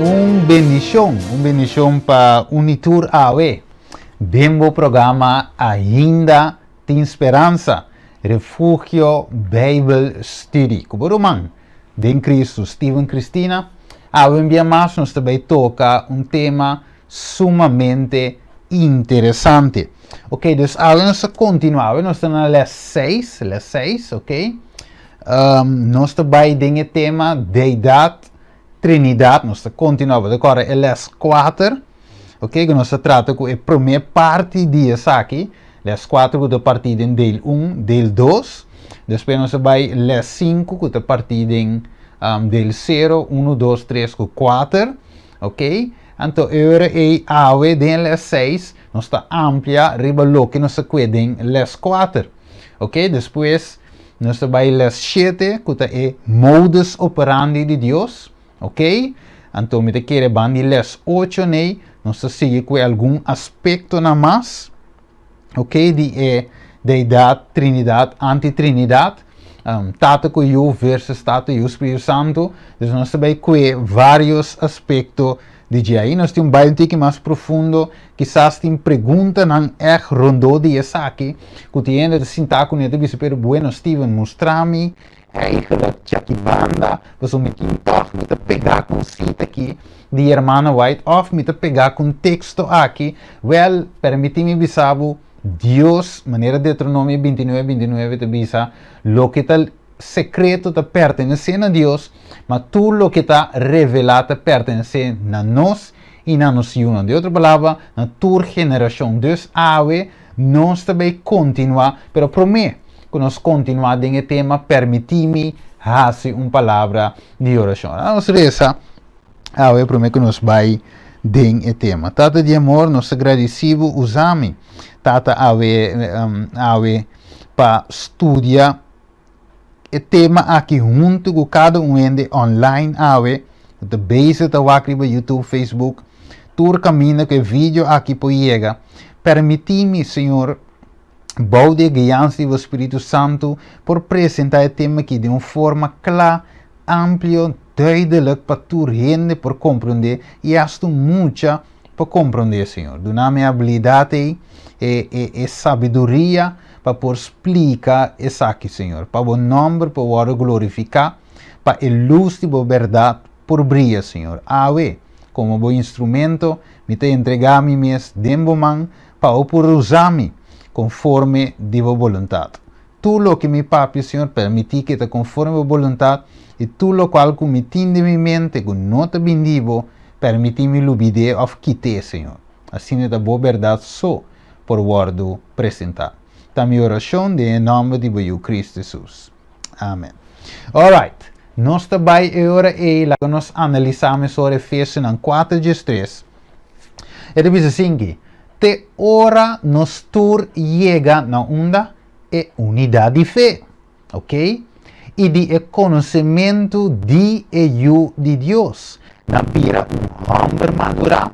Un bendishon, un bendishon pa un i tur awe. Den bo programa Ainda Tin Speransa, Refugio Bijbel Studie. Ku bo ruman den Cristo, Steven Cristina. Awe un bia mas nos ta bai toka un tema sumamente interesante. Ok, dus awe nos ta kontinuá. Awe nos ta na les 6, les 6, ok. Nos ta bai den e tema Deidad, Trinidad. Nos ta kontinuá, bo ta kòrda e les 4, ok, ku nos ta trata ku e promé parti di esaki. Les 4 ku ta partí den deel 1, deel 2. Despues nos ta bai les 5 ku ta partí den deel 0, 1, 2, 3 ku 4. Ok, anto e ora ei awe den les 6 nos ta amplia riba loke nos a kue den les 4. Ok, despues nos ta bai les 7 ku ta e modus operandi di Dios. Ok, anto mi ta kere ban di les 8 nei nos ta sigui ku algun aspektonan mas, ok, di e Deidad, Trinidad, Anti-Trinidad, Tata ku Yu versus Tata, Yu, Spiritu Santu. Dus nos ta bai kue varios aspekto di dje. Ahí nos tin un bai un tiki mas profundo, kisas tin preguntanan ègt rondó di esaki, ku tin hende ta sintá kuné ta bisa, pero bueno Steven, mustra mi eigenlijk djaki banda, pasobra mi tin tòg mi ta pegá ku un sita aki di Hermana White òf mi ta pegá ku un teksto aki. Wèl, permití mi bisa bo, Dios, manera Deuteronomio 29, 29 ta bisa, loke ta sekreto ta pertenesé na Dios, ma tur loke ta revelá ta pertenesé na nos i na nos yunan. Den otro palabra, na tur generashon. Dus awe nos ta bai kontinuá, pero promé ku nos kontinuá den e tema, permití mi hasi un palabra di orashon. Nos resa awe promé ku nos bai den e tema. Tata di amor, nos ta gradisí bo usa mi, Tata, awe awe pa studia e tema aki huntu ku kada un hende online awe ku ta bezig ta wak riba YouTube, Facebook, tur kaminda ku e video aki por yega. Permití mi, Señor, bou di e guiansa di bo Spiritu Santu, por presentá e tema aki den un forma kla, amplio, duidelijk pa tur hende por komprondé i hasta un mucha por komprondé, Señor. Duna mi e abilidat ei, e, e, e sabiduria pa por splika esaki, Señor. Pa bo nòmber por wòrdu glorifiká, pa e lus di bo bèrdat por bria, Señor. Awe, komo bo instrumento, mi ta entregá mi mes den bo man pa bo por usa mi konforme di bo boluntat. Tur loke mi papia, Señor, permití ke ta konforme bo boluntat, i tur lokual ku mi tin den mi mente ku no ta bin di bo, permití mi lubid'é òf kit'é, Señor. Asina ta bo bèrdat so por wòrdu presentá. Ta mi orashon den e nòmber di bo Yu Kristu Hesus. Amen. Alright. Nos ta bai e ora ei, laga nos analisá mesora Efesionan 4 diestres. E ta bisa asinki, Te ora nos tur yega na unda? E unidat di fe, ok? I di e konosementu di e Yu di Dios, na bira un hòmber madurá,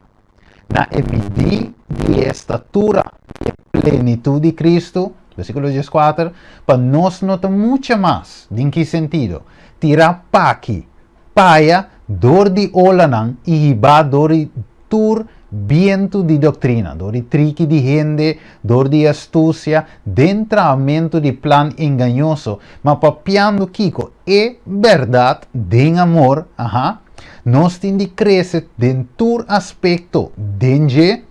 na e midí di e estatura di e plenitut di Kristu, versíkulo 14, pa nos no ta mucha mas, den ki sentido? Tirá p'aki, p'aya dor di olanan i hibá dor di tur bientu di doktrina, dor di triki di hende, dor di astusia, den trahamentu di plan engañoso, ma papiando kiko? E bèrdat den amor, aha, nos tin di krese den tur aspekto den dje,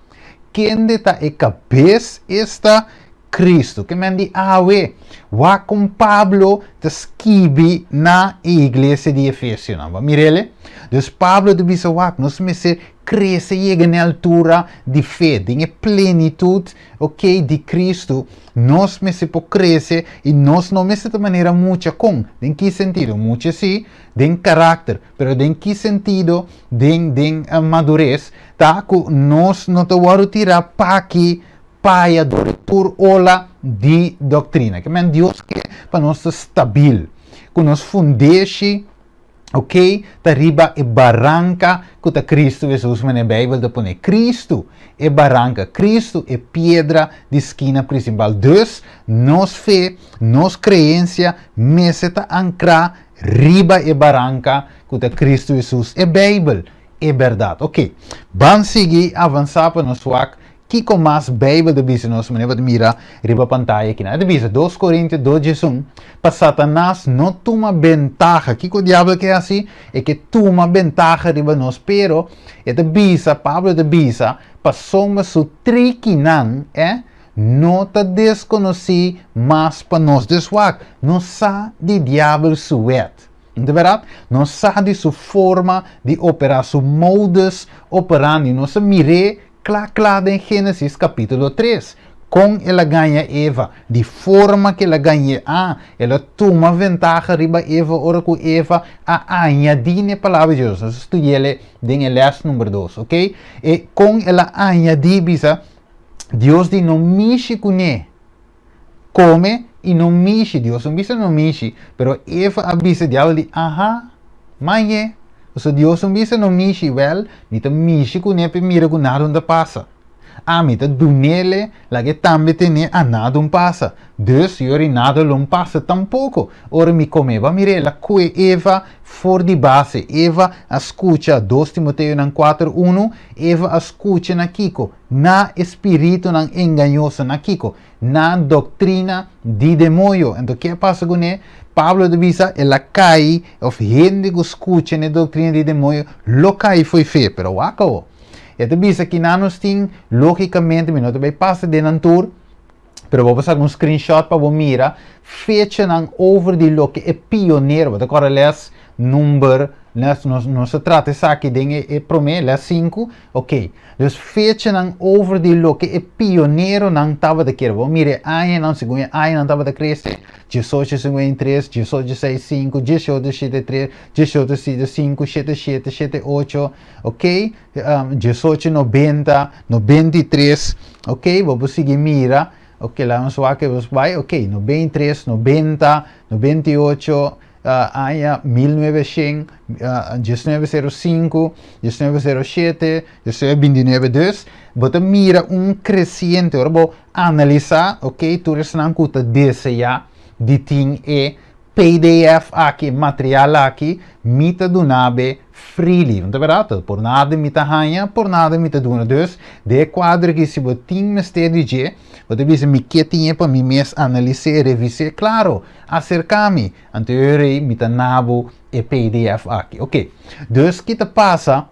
kende ta e kabes, esta, Cristo. Ke men di awe? Wak kon Pablo ta skibi na e iglesia di Efesionan. Bo a mir'el? Dus Pablo ta bisa wak, nos mester krese yega na e altura di fe, den e plenitut, ok, di Cristo. Nos mester por krese i nos no mester ta manera mucha. Kon? Den ki sentido? Mucha si, den karakter, pero den ki sentido? Den den madures, ta ku nos no ta wòrdu tirá p'aki Paya dor di tur ola di doktrina. Ke men Dios ke pa nos ta stabil, ku nos fundeshi, ok, ta riba e baranka ku ta Kristu Hesus. Manera Beibel ta pone Kristu e baranka, Kristu e piedra di skina prinsipal. Dus nos fe, nos kreensia mester ta ankrá riba e baranka ku ta Kristu Hesus, e Beibel. E bèrdat. Ok. Ban sigui avansá pa nos wak kiko mas Beibel ta bisa nos, manera bo ta mira riba pantaya akinan. E ta bisa, 2 Korintio 2 11, pa Satanas no tuma bentaha. Kiko diabel ke hasi? E ke tuma bentaha riba nos, pero e ta bisa, Pablo ta bisa, pasobra su trikinan, eh, no ta deskonosí mas pa nos. Dus wak, nos sa di diabel su wet. Di bèrdat, nos sa di su forma di operá, su modus operandi. Nos a mir'é kla kla den Génesis kapítulo 3. Kon el a gaña Eva, di forma ku el a gañ'é. Ah, el a tuma ventaha riba Eva ora ku Eva a añadí na e Palabra di Dios. Nos a studi'é den e lès number 2, ok? E kon el a añadí bisa Dios di no mishi kuné. Kome i no mishi. Dios no bisa no mishi, pero Eva a bisa diabel di, Aha, mañe, pasobra Dios no bisa no mishi, wèl, mi ta mishi kuné p'e mira ku nada no ta pasa. A mi ta dunele, laga e tambe tene, a nada no pasa. Dus, yori nada lo no pasa tampoko ora mi kome. Bo a mira el a kue Eva for di base. Eva a skucha, 2 Timoteonan 4, 1, Eva a skucha na kiko? Na e spiritunan engañoso. Na kiko? Na doktrina di demoño. Anto ke a pasa kuné? Pablo ta bisa, el a kai, òf hende ku skucha na e doktrina di demoño lo kai fo'i fe. Pero wak awo. E ta bisa kinan nos tin, lógikamente mi no ta bai pasa den nan tur, pero bo por saka un screenshot pa bo mira fechanan over di loke e pionero, bo ta kòrda lès number, les, nos, nos a trata esaki den e, e promé, les 5, ok. Dus fechanan over di loke e pioneronan tabata kere. Bo mira e añanan, segun e añanan tabata krese, 1853, 1865, 1873, 1875, 77, 78, ok, 1890, 93, ok, bo por sigui mira, ok, laat ons wak e bai, ok, 93, 90, 98, aña 1900, 1905, 1907, 1929. Dus, bo ta mira un kresiente, ora bo analisá, ok, tur esnan ku ta deseá di tin e PDF aki, material aki, mi ta duna bo freely. No ta bèrdat? Por nada mi ta haña, por nada mi ta duna. Dus, den e kuadro aki, si bo tin mester di dje, bo ta bisa mi ke tin pa mi mes analisá, revisá, klaro, aserká mi. Anto mi ta duna bo e PDF aki. Ok. Dus, kiko ta pasa?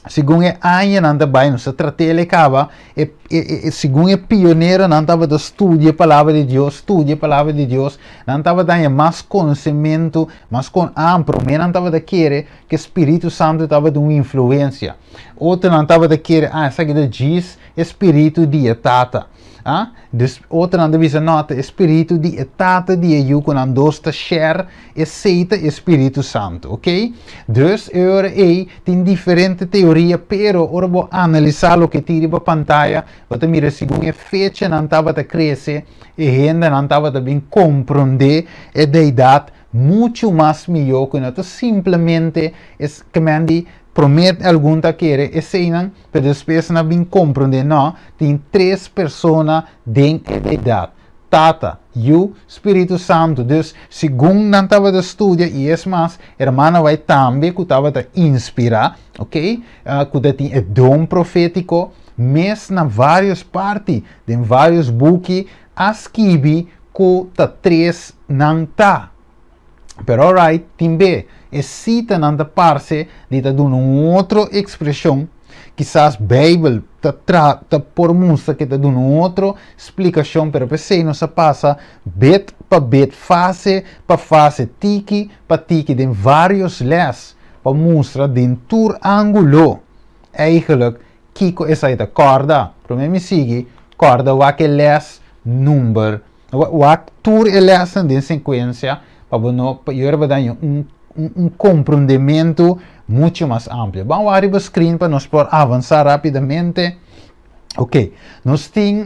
Segun e añanan ta bai, nos a trat'é kaba, e, segun e pioneronan tabata studia palabra di Dios, studia palabra di Dios, nan tabata haña mas konosementu, mas kon amplo, nan tabata kere ku Spiritu Santu tabatin un influensia. Otronan tabata kere, ah, esaki ta djis spiritu di e tata. Ah, dus otronan ta bisa, no, ta spiritu di e tata di e yu ku nan dos ta share esei ta Spiritu Santu, ok? Dus ora ei tin diferente teoria, pero ora bo analisá loke tin riba pantaya, bo ta mira segun e fechanan tabata krese, e hendenan tabata bin komprondé e deidat muchu mas mihó ku no ta simplemente es ke men di promé algun ta kere eseinan, pero despues nan bin komprondé no, tin tres persona den e deidat. Tata, Yu, Spiritu Santu. Dus, segun nan tabata studia, i es mas, hermana White tambe ku tabata inspirá, ok, ku tin e don profétiko, mes na vários parti, den vários buki, a skibi ku ta tres nan ta. Pero alright, tin be, e sitanan ta parse di ta duna un otro ekspreshon, kisas Beibel ta tra ta por mustra ku ta duna un otro splikashon, pero p'esei nos a pasa bit pa bit, fase pa fase, tiki pa tiki, den vários lès, pa mustra den tur ángulo, eigenlijk, kiko esei ta. Kòrda, promé mi sigui, kòrda wak e lès number, wak tur e lèsnan den sekuensia, pa bo no, pa yo riba daña un komprondementu muchu mas amplio. Ban wak riba screen pa nos por avansá rápidamente. Ok, nos tin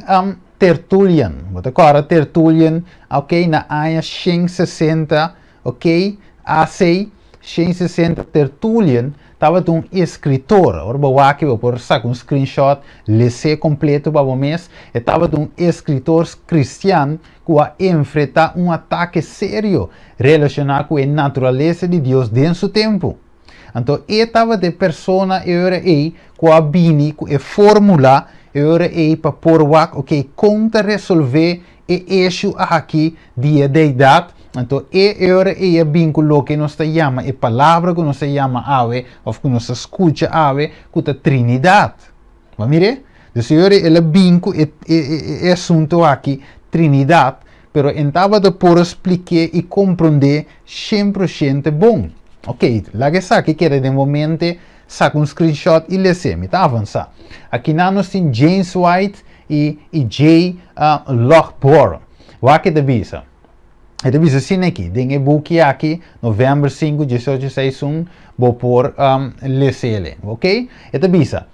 Tertullian. Bo ta kòrda Tertullian, ok, na aña 160, ok, AC, 160 Tertullian tabata un eskritor. Ora bo wak, bo por saka un screenshot, les'é kompleto pa bo mes. E tabata un eskritor kristian ku a enfrentá un atake serio relashoná ku e naturalesa di Dios den su tempu. Anto e tabata e persona e ora ei ku a bini ku e fórmula e ora ei pa por wak, ok, kon ta resolvé e issue aki di e deidat. Anto e ora ei a bin ku loke nos ta yama e palabra ku nos ta yama awe òf ku nos ta skucha awe ku ta Trinidat. Bo a mir'é? Dus e ora ei el a bin ku e e asuntu aki, Trinidat, pero e tabata por a splik'é i komprondé 100% bon. Ok, laga esaki keda den bo mente, saka un screenshot i les'é. Mi ta avansá. Akinan nos tin James White i i J. Lockborough. Wak e ta bisa. E ta bisa asina aki, den e buki aki, novèmber 5, 1861, bo por les'é. Ok? E ta bisa,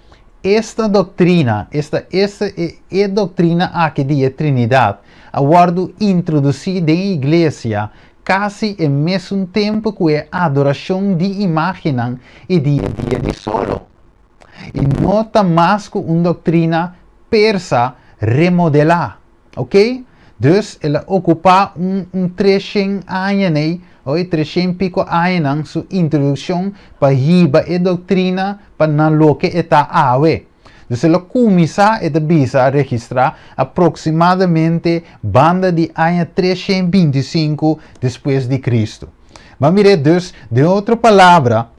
Esta doktrina, esta esta e e doktrina aki di e Trinidat a wòrdu introdusí den e iglesia kasi e mesun tempu ku e adorashon di imágennan i di e dia di solo. I no ta mas ku un doktrina persa remodelá. Ok? Dus el a okupá un un treshen aña nei, oi treshen piko añanan su introdukshon pa hiba e doktrina pa na loke e ta awe. Dus el a kuminsá, e ta bisa, a registrá aproksimadamente banda di aña 325 despues di Kristu. Bo a mir'é dus, den otro palabra,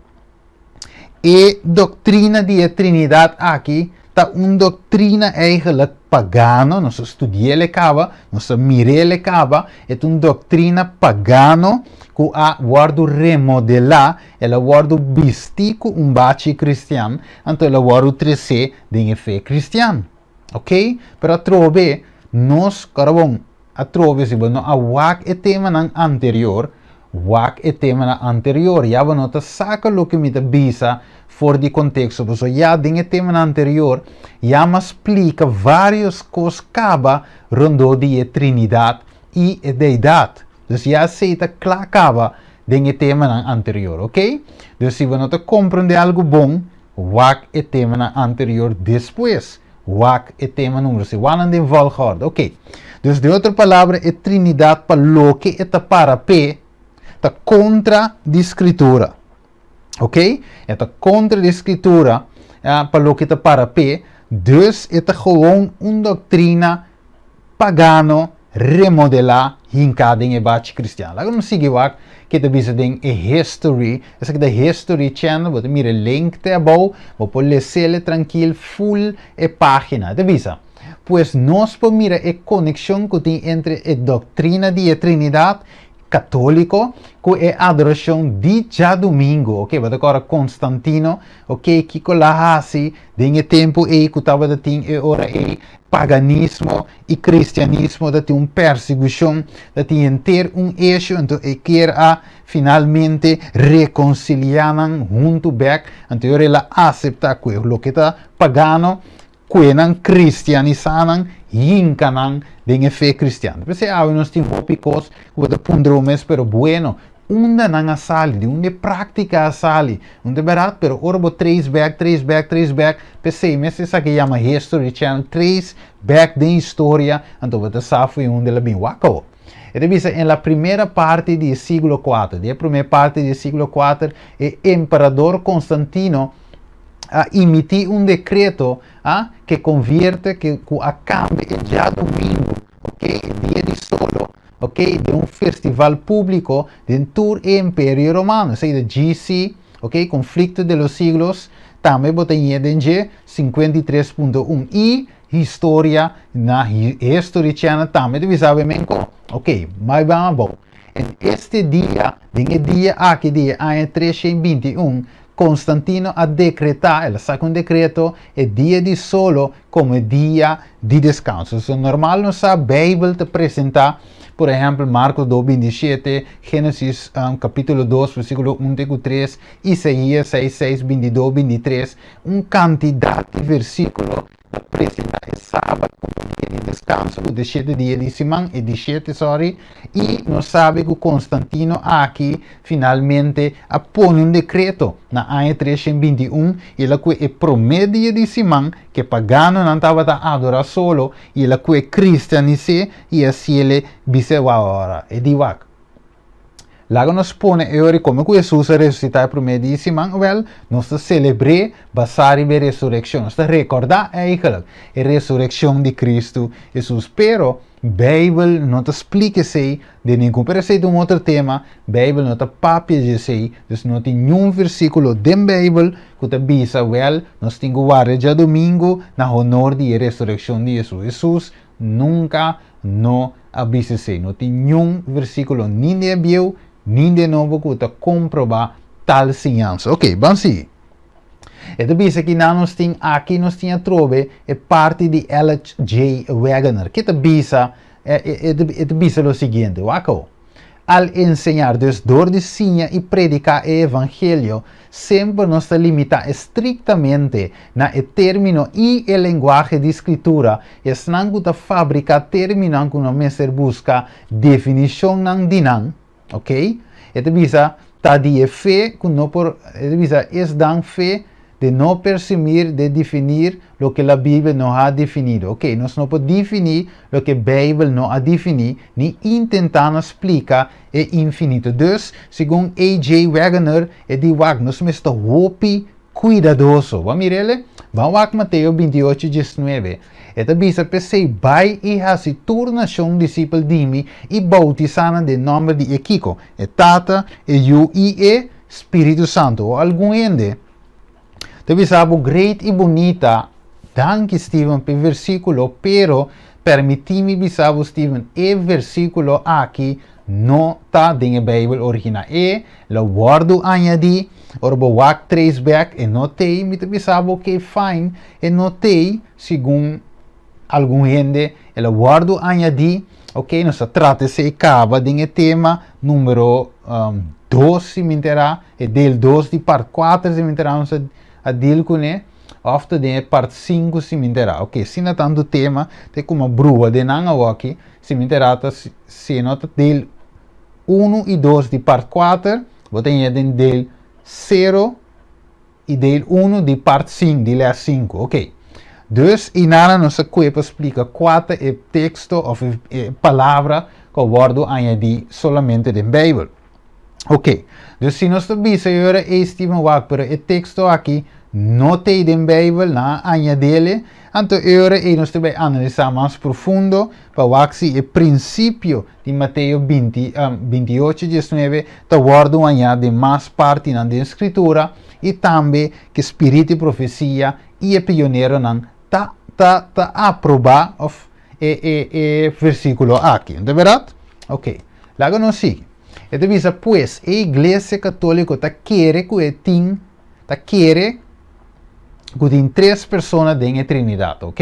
E doktrina di e Trinidat aki ta un doktrina eigenlijk pagano, nos a studi'el e kaba, nos a mir'el e kaba, e ta un doktrina pagano ku a wòrdu remodelá, el a wòrdu bistí ku un bachi kristian, anto el a wòrdu tresé den e fe kristian. Ok? Pero atrobe nos, kòrda bon, atrobe si bo no a wak e temanan anterior, Wak e temanan anterior. Ya bo no ta saka loke mi ta bisa for di konteksto, pasobra ya den e temanan anterior ya mi a splika vários kos kaba rondó di e Trinidat i e Deidat. Dus ya esei ta kla kaba den e temanan anterior, oke? Dus si bo no ta komprendé algu bon, wak e temanan anterior despues. Wak e tema numero si wanan den volgorde. Ok. Dus den otro palabra e Trinidad pa loke e ta para p'e ta kontra di Skritura. Ok? E ta kontra di Skritura pa loke e ta para p'e. Dus e ta gewoon un doktrina pagano remodelá hinká den e bachi kristian. Laga nos sigui wak ke ta bisa den e history. Esaki ta History Channel, bo ta mira e link te abou, bo por les'el trankil full e página. E ta bisa, Pues nos por mira e konekshon ku tin entre e doktrina di e Trinidat katóliko ku e adorashon di djadumingu. Oke, bo ta kòrda Konstantino, oke, kiko el a hasi den e tempu ei ku tabata tin e ora ei paganismo i kristianismo ta tin un persigushon, ta tin henter un eshu, anto e kier a finalmente rekonsiliá nan huntu bèk, anto e ora el a aseptá ku e loke ta pagano, ku e nan kristianisá nan, hinka nan den e fe kristian. P'esei awe nos tin hopi kos ku bo ta puntra bo mes, pero bueno, Unda nan a sali? Di unda e práktika a sali? Un ta bèrdat, pero ora bo trace back, trace back, trace back, p'esei mes esaki yama History Channel, trace back den historia, anto bo ta sa fo'i unda el a bin. Wak awo. E ta bisa en la primera parti di e siglo kuater, di e promé parti di e siglo kuater, e emperador Constantino a imití un dekreto, a, ke konvierte, ke, ku a kambia e djadumingu, oke, e dia di solo, ok, den un festival públiko den tur e Imperio Romano. Esei ta GC, ok, Conflicto de los Siglos, tambe bo ta ñe den dje, 53.1. I historia na History Channel tambe ta bisa awe menko. Ok, mai ban abou. En este dia, den e dia aki di e aña 321, Constantino a dekretá, el a saka un dekreto, e dia di solo komo e dia di deskanso. So normal nos sa Beibel ta presentá, por ehèmpel, Marko dos 27, Génesis kapítulo 2 versíkulo 1 te ku 3, Isaías 6 6, 22, 23, un kantidat di versíkulo ta presentá e sabat komo dia di deskanso ku ta e shete dia di siman, e di shete, sorry, i nos sabi ku Konstantino aki finalmente a pone un dekreto na aña 321 i el a kue e promé dia di siman ku e paganonan tabata adorá solo i el a kue kristianis'é i a hasiel e bis'é wak ora e di wak. Laga nos pone e ora komo ku Hesus a resusitá e promé dia di siman, wèl, nos ta selebr'é basá riba e resurekshon. Nos ta rekordá eigenlijk e resurekshon di Kristu Hesus. Pero, Beibel no ta splika esei den ningun. Pero esei ta un otro tema. Beibel no ta papia di esei. Dus no tin niun versíkulo den Beibel ku ta bisa, wèl, nos tin ku warda djadumingu na honor di e resurekshon di Hesus. Hesus nunka no a bisa esei. No tin niun versíkulo ni den e Bieu ni den e Nobo ku ta komprobá tal siñansa. Oke, ban sigui. E ta bisa ki nan nos tin aki nos tin atrobe e parti di LJ Waggoner. Ke ta bisa? E ta bisa lo siguiente, wak awo. Al enseñar, dus dor di siña i prediká e evangelio, semper nos ta limitá estriktamente na e término i e lenguahe di Skritura, esnan ku ta fabriká términonan ku no mester buska definishonnan di nan, Ok? E ta bisa, ta di e fe ku no por, e ta bisa, es dan fe de no persimir, de definir loke la Biblia no ha definido. Ok, nos no por definí loke Bijbel no a definí, ni intentá na splika e infinito. Dus, segun AJ. Waggoner, e di wak, nos mester hopi Kuidadoso. Bo a mira el? Ban wak Mateo 28, 19. E ta bisa, P'esei bai i hasi tur nashon disipel di mi i boutisá nan den nòmber di e kiko? E Tata, e Yu i e Spiritu Santu. O algun hende ta bisa bo great i bunita, Danki Steven p'e versíkulo, pero permití mi bisa bo Steven, e versíkulo aki no ta den e Bijbel original. E lo wordu añadi, ora bo wak trace back, e no t'ey, mi ta bisa bo ok fine, e no t'ey, segun algun hende, e lo wordu añadi, ok, nos a trata esey caba den e tema numero 2 si mi entera, e deel 2 di part 4 si mi entera nos a deal cune, of ta den e part 5 si mi entera, ok, asina tanto tema, te como brua den nan awoki, Si mi ta rata si no ta deel 1 i 2 di part 4, bo ta haña den deel 0 i deel 1 di part 5, di les 5. Ok. Dus i nana nos a kue pa splika kua ta e teksto òf e palabra ku a wòrdu añadí solamente den Beibel. Ok, dus si nos ta bisa e ora ei Steven wak, pero e teksto aki no ta ei den Beibel, nan a añadele, anto e ora ei nos ta bai analisá mas profundo pa wak si e prinsipio di Mateo 20, 28, 19 ta wòrdu hañá den mas partinan den Skritura i tambe ke spiritu di profesia i e pioneronan ta ta ta aprobá òf e e e versíkulo aki. No ta bèrdat? Ok, laga nos sigui. E ta bisa, Pues, e Iglesia Katóliko ta kere ku e tin, ta kere ku tin tres persona den e Trinidat, ok?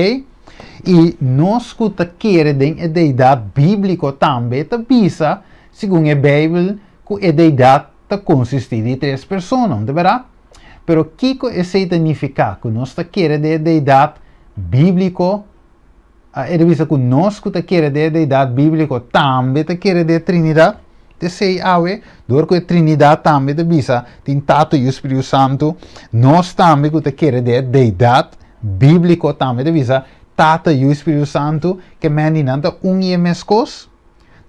I nos ku ta kere den e Deidat bíbliko tambe ta bisa, segun e Beibel, ku e Deidat ta konsistí di tres persona, no ta bèrdat? Pero kiko esei ta nifiká, ku nos ta kere den e Deidat bíbliko? E ta bisa ku nos ku ta kere den e Deidat bíbliko tambe ta kere den e Trinidat. T'esei awe, dor ku e Trinidat tambe ta bisa tin Tata, Yu, Spiritu Santu, nos tambe ku ta kere den e Deidat bíbliko tambe ta bisa Tata, Yu, Spiritu Santu, ke men di nan ta un i e meskos.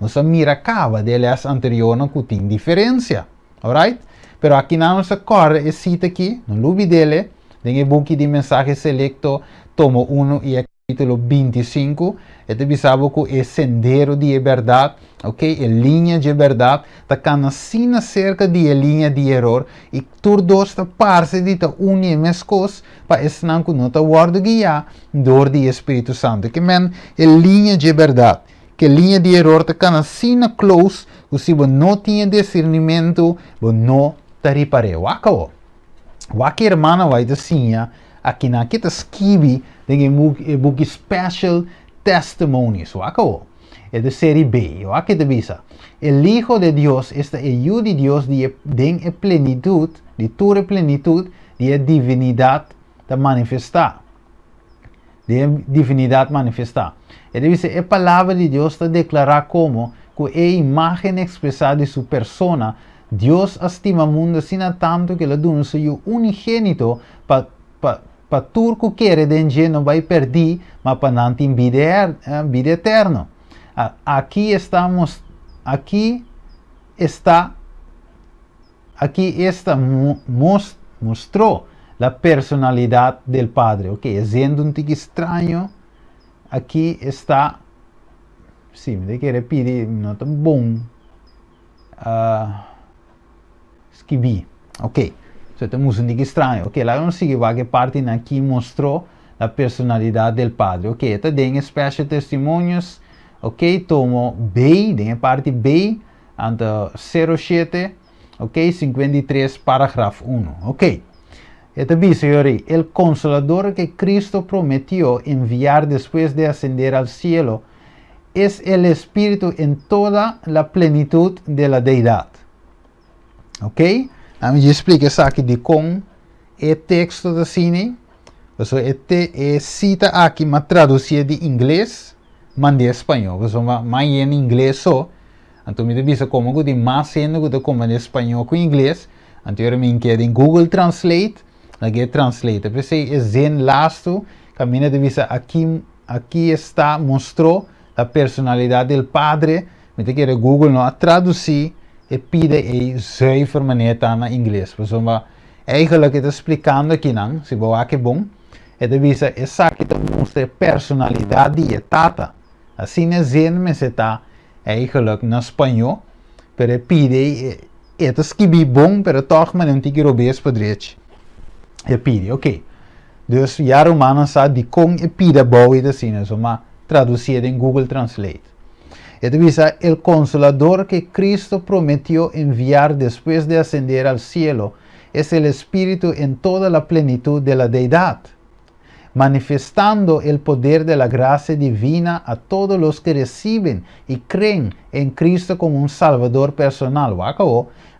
Nos a mira kaba den e lès anteriornan ku tin diferensia. Alright? Pero akinan nos ta kòrda e sita aki, no lubid'el, den e buki di Mensahe Selecto, tomo uno i e kapítulo 25, e ta bisa bo ku e sendero di e bèrdat, ok, e liña dje bèrdat, ta kana asina serka di e liña di eror, i tur dos ta parse di ta uni e meskos pa esnan ku no ta wòrdu guiá dor di e Spiritu Santu. Ke men e liña dje bèrdat. Ke liña di eror ta kana asina close ku si bo no tin e discernimentu bo no ta ripar'é. Wak awo. Wak e hermana White ta siña akinan ke ta skibi den e buki Special Testimonies. Wak awo. E ta seri B. Wak ke ta bisa, El Hijo de Dios, esta e Yu di Dios di e den e plenitut, di tur e plenitut di e divinidat ta manifestá. Den e divinidat manifestá. E ta bisa e Palabra di Dios ta deklará komo ku e imágen ekspresá di su persona, Dios a stima mundu asina tantu ku el a duna su Yu unigénito pa pa pa tur ku kere den dje no bai pèrdí, ma pa nan tin bida bida eterno. Aki esta aki esta. Aquí está mostró la personalidad del Padre. Ok, siendo un tiki straño, aquí está. Sí, mi ke pidi, no ta bon skibí. Ok, so tenemos un tiki straño. Ok, laga nos sigui e parti aki mostró la personalidad del Padre. Ok, ta den Special Testimonios. Ok, tomo B, den parti B, anto 07, ok, 53, paragraf 1. Ok. E ta bisa, el Consolador que Cristo prometió enviar después de ascender al cielo es el Espíritu en toda la plenitud de la deidad. Ok? Ami a splika esaki di kon e teksto asina. So, e sita aki, m'a tradusí di ingles, mand'é spañó. So, mas na ingles so. Anto mi bisa komo ku tin mas hende ku ta komprondé spañó ku ingles. Anto mi ke den Google Translate, aki translate. P'esei e zin lastu, kaminda ta bisa aquí está mostró la personalidad del Padre. Mi ta kere Google no a tradusí e pida ei zuiver manera na ingles. Pasobra eigenlijk ta splikando akinan, si bo wak bon, e ta bisa esaki ta mustra personalidat di Tata. Asina e zin mester ta eigenlijk na spañó, pero e pida e ta skibí bon, pero toch maar un tiki robes pa drechi. E pida, ok. Dus ya rumannan sa di kon e pida bon i asina, so m'a tradusí den Google Translate. E ta bisa, el Consolador que Cristo prometió enviar después de ascender al cielo es el Espíritu en toda la plenitud de la deidad, manifestando el poder de la gracia divina a todos los que reciben y creen en Cristo como un Salvador personal.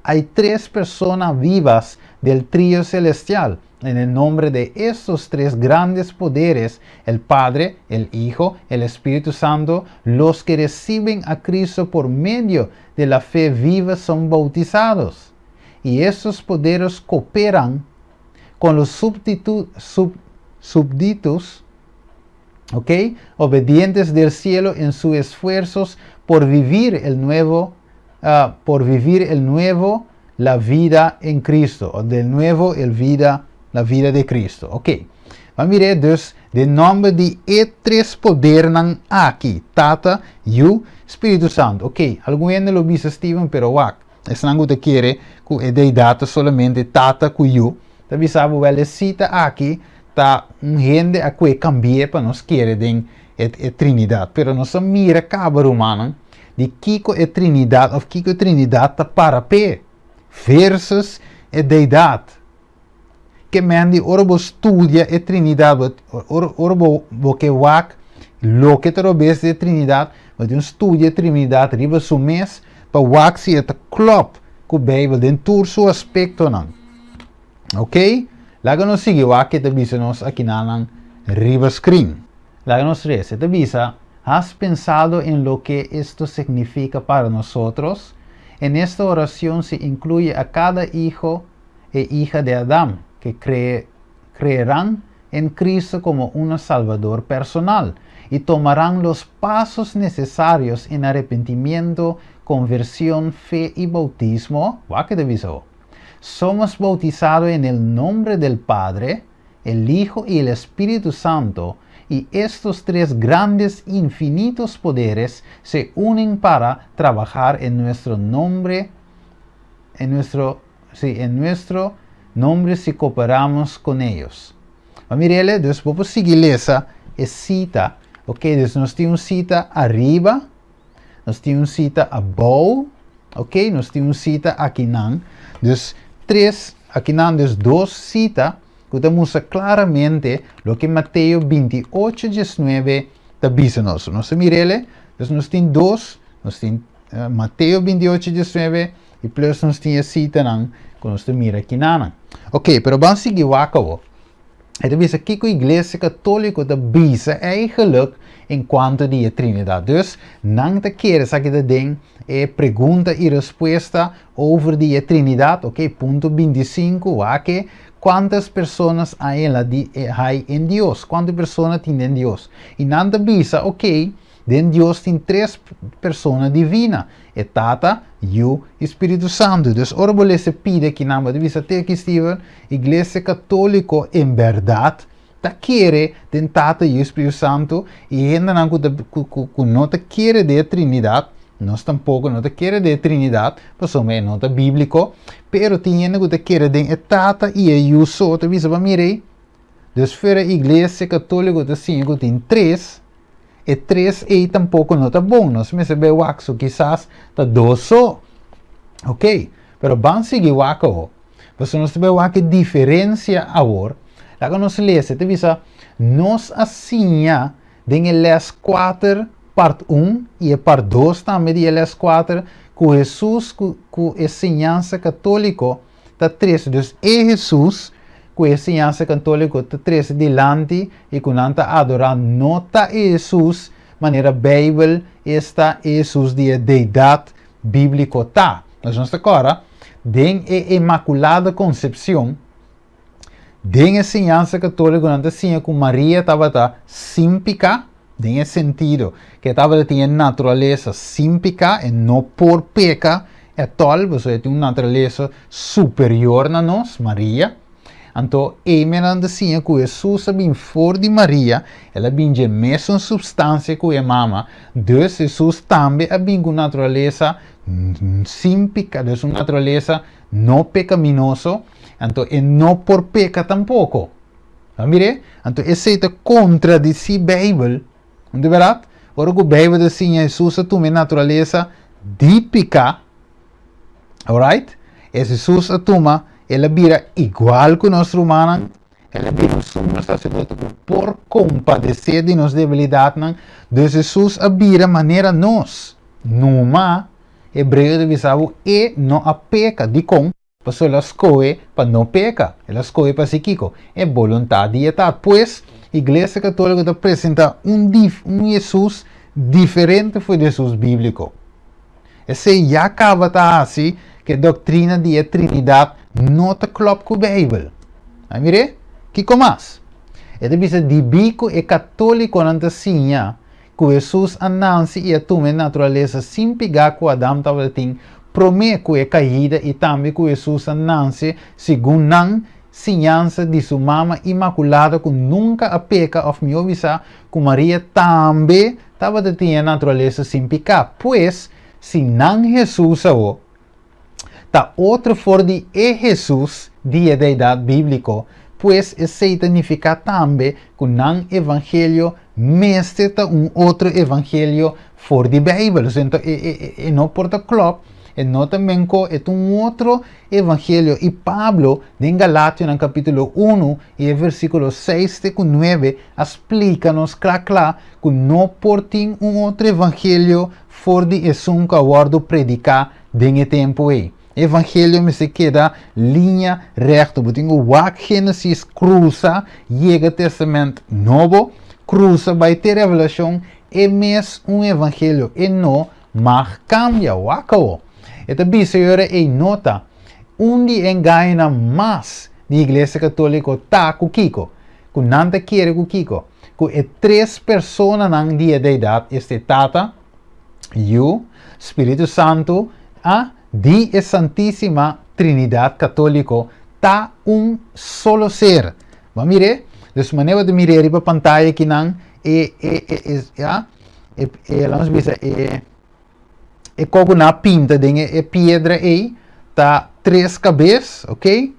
Hay tres personas vivas del trío celestial. En el nombre de estos tres grandes poderes, el Padre, el Hijo, el Espíritu Santo, los que reciben a Cristo por medio de la fe viva son bautizados. Y estos poderes cooperan con los súbditos, ¿ok?, obedientes del cielo en sus esfuerzos por vivir el nuevo, la vida en Cristo, o del nuevo, el vida, la vida de Cristo. Ok. Maar mira, dus den nòmber di e tres podernan aki, Tata, Yu, Spiritu Santu. Ok, algun hende lo bisa, Steven, pero wak, esnan ku ta kere ku e deidat solamente Tata ku Yu. Ta bisa wel e sita aki ta un hende a kue kambia pa nos kere den e Trinidat. Pero nos mira kaba, rumannan, di kiko e Trinidat òf kiko e Trinidat ta para p'e versus e deidat. Ke men di ora bo studia e Trinidat, ora bo ke wak loke ta robes di Trinidat, bo tin studia Trinidat riba su mes pa wak si e ta klop ku Beibel den tur su aspektonan. Ok? Laga nos sigui wak ta bisa nos akinan riba screen. Laga nos lesa, ta bisa: ¿Has pensado en lo que esto significa para nosotros? En esta oración se incluye a cada hijo e hija de Adán que creerán en Cristo como un Salvador personal y tomarán los pasos necesarios en arrepentimiento, conversión, fe y bautismo. ¿Qué te Somos bautizados en el nombre del Padre, el Hijo y el Espíritu Santo, y estos tres grandes infinitos poderes se unen para trabajar en nuestro nombre, en nuestro, sí, en nuestro nombre si cooperamos con ellos. Mira, dus bo sigui lesa e sita, ok? Dus nos tin un sita ariba, nos tin un sita abou, ok? Nos tin un sita akinan. Dus tres, akinan, dus dos sita, ku ta mustra klaramente loke Mateo 28, 19 ta bisa nos. Nos mira, dus nos tin dos, nos tin Mateo 28, 19 i plus nos tin sitanan ku nos mira akinan. Ok, pero ban sigui wak. E ta bisa kiko Iglesia Katóliko ta bisa eigenlijk en kuanto di Trinidat. Dus, nan ta kere esaki ta den e pregunta i respuesta over di Trinidat, ok, punto 25, wak, ¿cuántas personas hay en Dios? Kuantu persona tin den Dios? I nan ta bisa, ok, Den Dios tin tres persona divina, e Tata, Yu i Spiritu Santu. Dus ora bo lesa pida akinan, bo ta bisa te aki Steven, Iglesia Katóliko en bèrdat ta kere den Tata, Yu i Spiritu Santu, i hendenan ku ta ku ku ku no ta kere den e Trinidat, nos tampoko no ta kere den e Trinidat, pasobra e no ta bíbliko, pero tin hende ku ta kere den e Tata i e Yu so, ta bisa, Bo mira ei, dus fuera Iglesia Katóliko ta siña ku tin tres, E tres ei tampoko no ta bon, nos mester bai wak so kisas ta dos so. Ok, pero ban sigui wak awo. Pasobra nos ta bai wak e diferensia awor. Laga nos lesa, e ta bisa, Nos a siña den e les kuater part un i e part dos tambe di e les kuater ku Hesus ku ku e siñansa katóliko ta trese, dus e Hesus ku e siñansa katóliko ta trese dilanti i ku nan ta adorá no ta e Hesus manera Beibel esta e Hesus di e deidat bíbliko ta. Nos nos ta kòrda den e Inmakulada Konsepsion, den e siñansa katóliko nan ta siña ku Maria tabata sin piká, den e sentido ku e tabata tin e naturalesa sin piká, e no por peka ètòl, pasobra e tin un naturalesa superior na nos, Maria. Anto ei men nan ta siña ku Hesus a bin for di Maria, el a bin dje mesun supstansia ku e mama, dus Hesus tambe a bin ku naturalesa sin piká, dus un naturalesa no pekaminoso, anto e no por peka tampoko. Bo mir'é? Anto esei ta kontradisí Beibel. No ta bèrdat? Ora ku Beibel ta siña Hesus a tuma e naturalesa di piká, alright, es Hesus a tuma, el a bira igual ku nos rumannan, el a bira un sumo saserdote ku por kompadesé di nos debilidatnan, dus Hesus a bira manera nos. Numa, Hebreo ta bisa bo, e no a peka. Dikon? Pasobra el a skohe pa no peka. El a skohe pa hasi kiko? E boluntat di e Tata. Pues, Iglesia Katóliko ta presentá un un Hesus diferente for di Hesus bíbliko. Esei ya kaba ta hasi ku e doktrina di e Trinidat no ta klòp ku Beibel. A mir'é? Kiko mas? E ta bisa dibí ku e katólikonan ta siña ku Hesus a nanse i a tuma e naturalesa sin pigá ku Adam tabatin promé ku e kaida i tambe ku Hesus a nanse segun nan siñansa di su mama inmakulada ku nunka a peka òf mihó bisá ku Maria tambe tabata tin e naturalesa sin piká. Pues, si nan Hesus awor ta otro for di e Hesus di e deidat bíbliko, pues esei ta nifiká tambe ku nan evangelio mester ta un otro evangelio for di Beibel. Osea, ento e no por ta klòp, e no ta menko, e ta un otro evangelio. I Pablo den Galationan kapítulo unu i e versíkulo seis te ku nuebe a splika nos kla kla ku no por tin un otro evangelio for di esun ku a wòrdu prediká den e tempu ei. E evangelio mester keda liña rèkto. Bo tin ku wak Génesis krusa yega Tèstamènt Nobo, krusa bai te Revelashon, e mes un evangelio, e no mag kambia. Wak awo. E ta bisa e ora ei nota, un di e engañonan mas di Iglesia Katóliko ta ku kiko? Ku nan ta kere ku kiko? Ku e tres personanan di e Deidat, esta e Tata, Yu, Spiritu Santu, a di e Santísima Trinidat Katóliko ta un solo ser. Bo a mir'é? Dus manera bo ta mir'é riba pantaya akinan, e, e, e, e, ya, e, e, laat nos bisa, e, e kos ku nan a pinta den e, e piedra ei ta tres kabes, ok?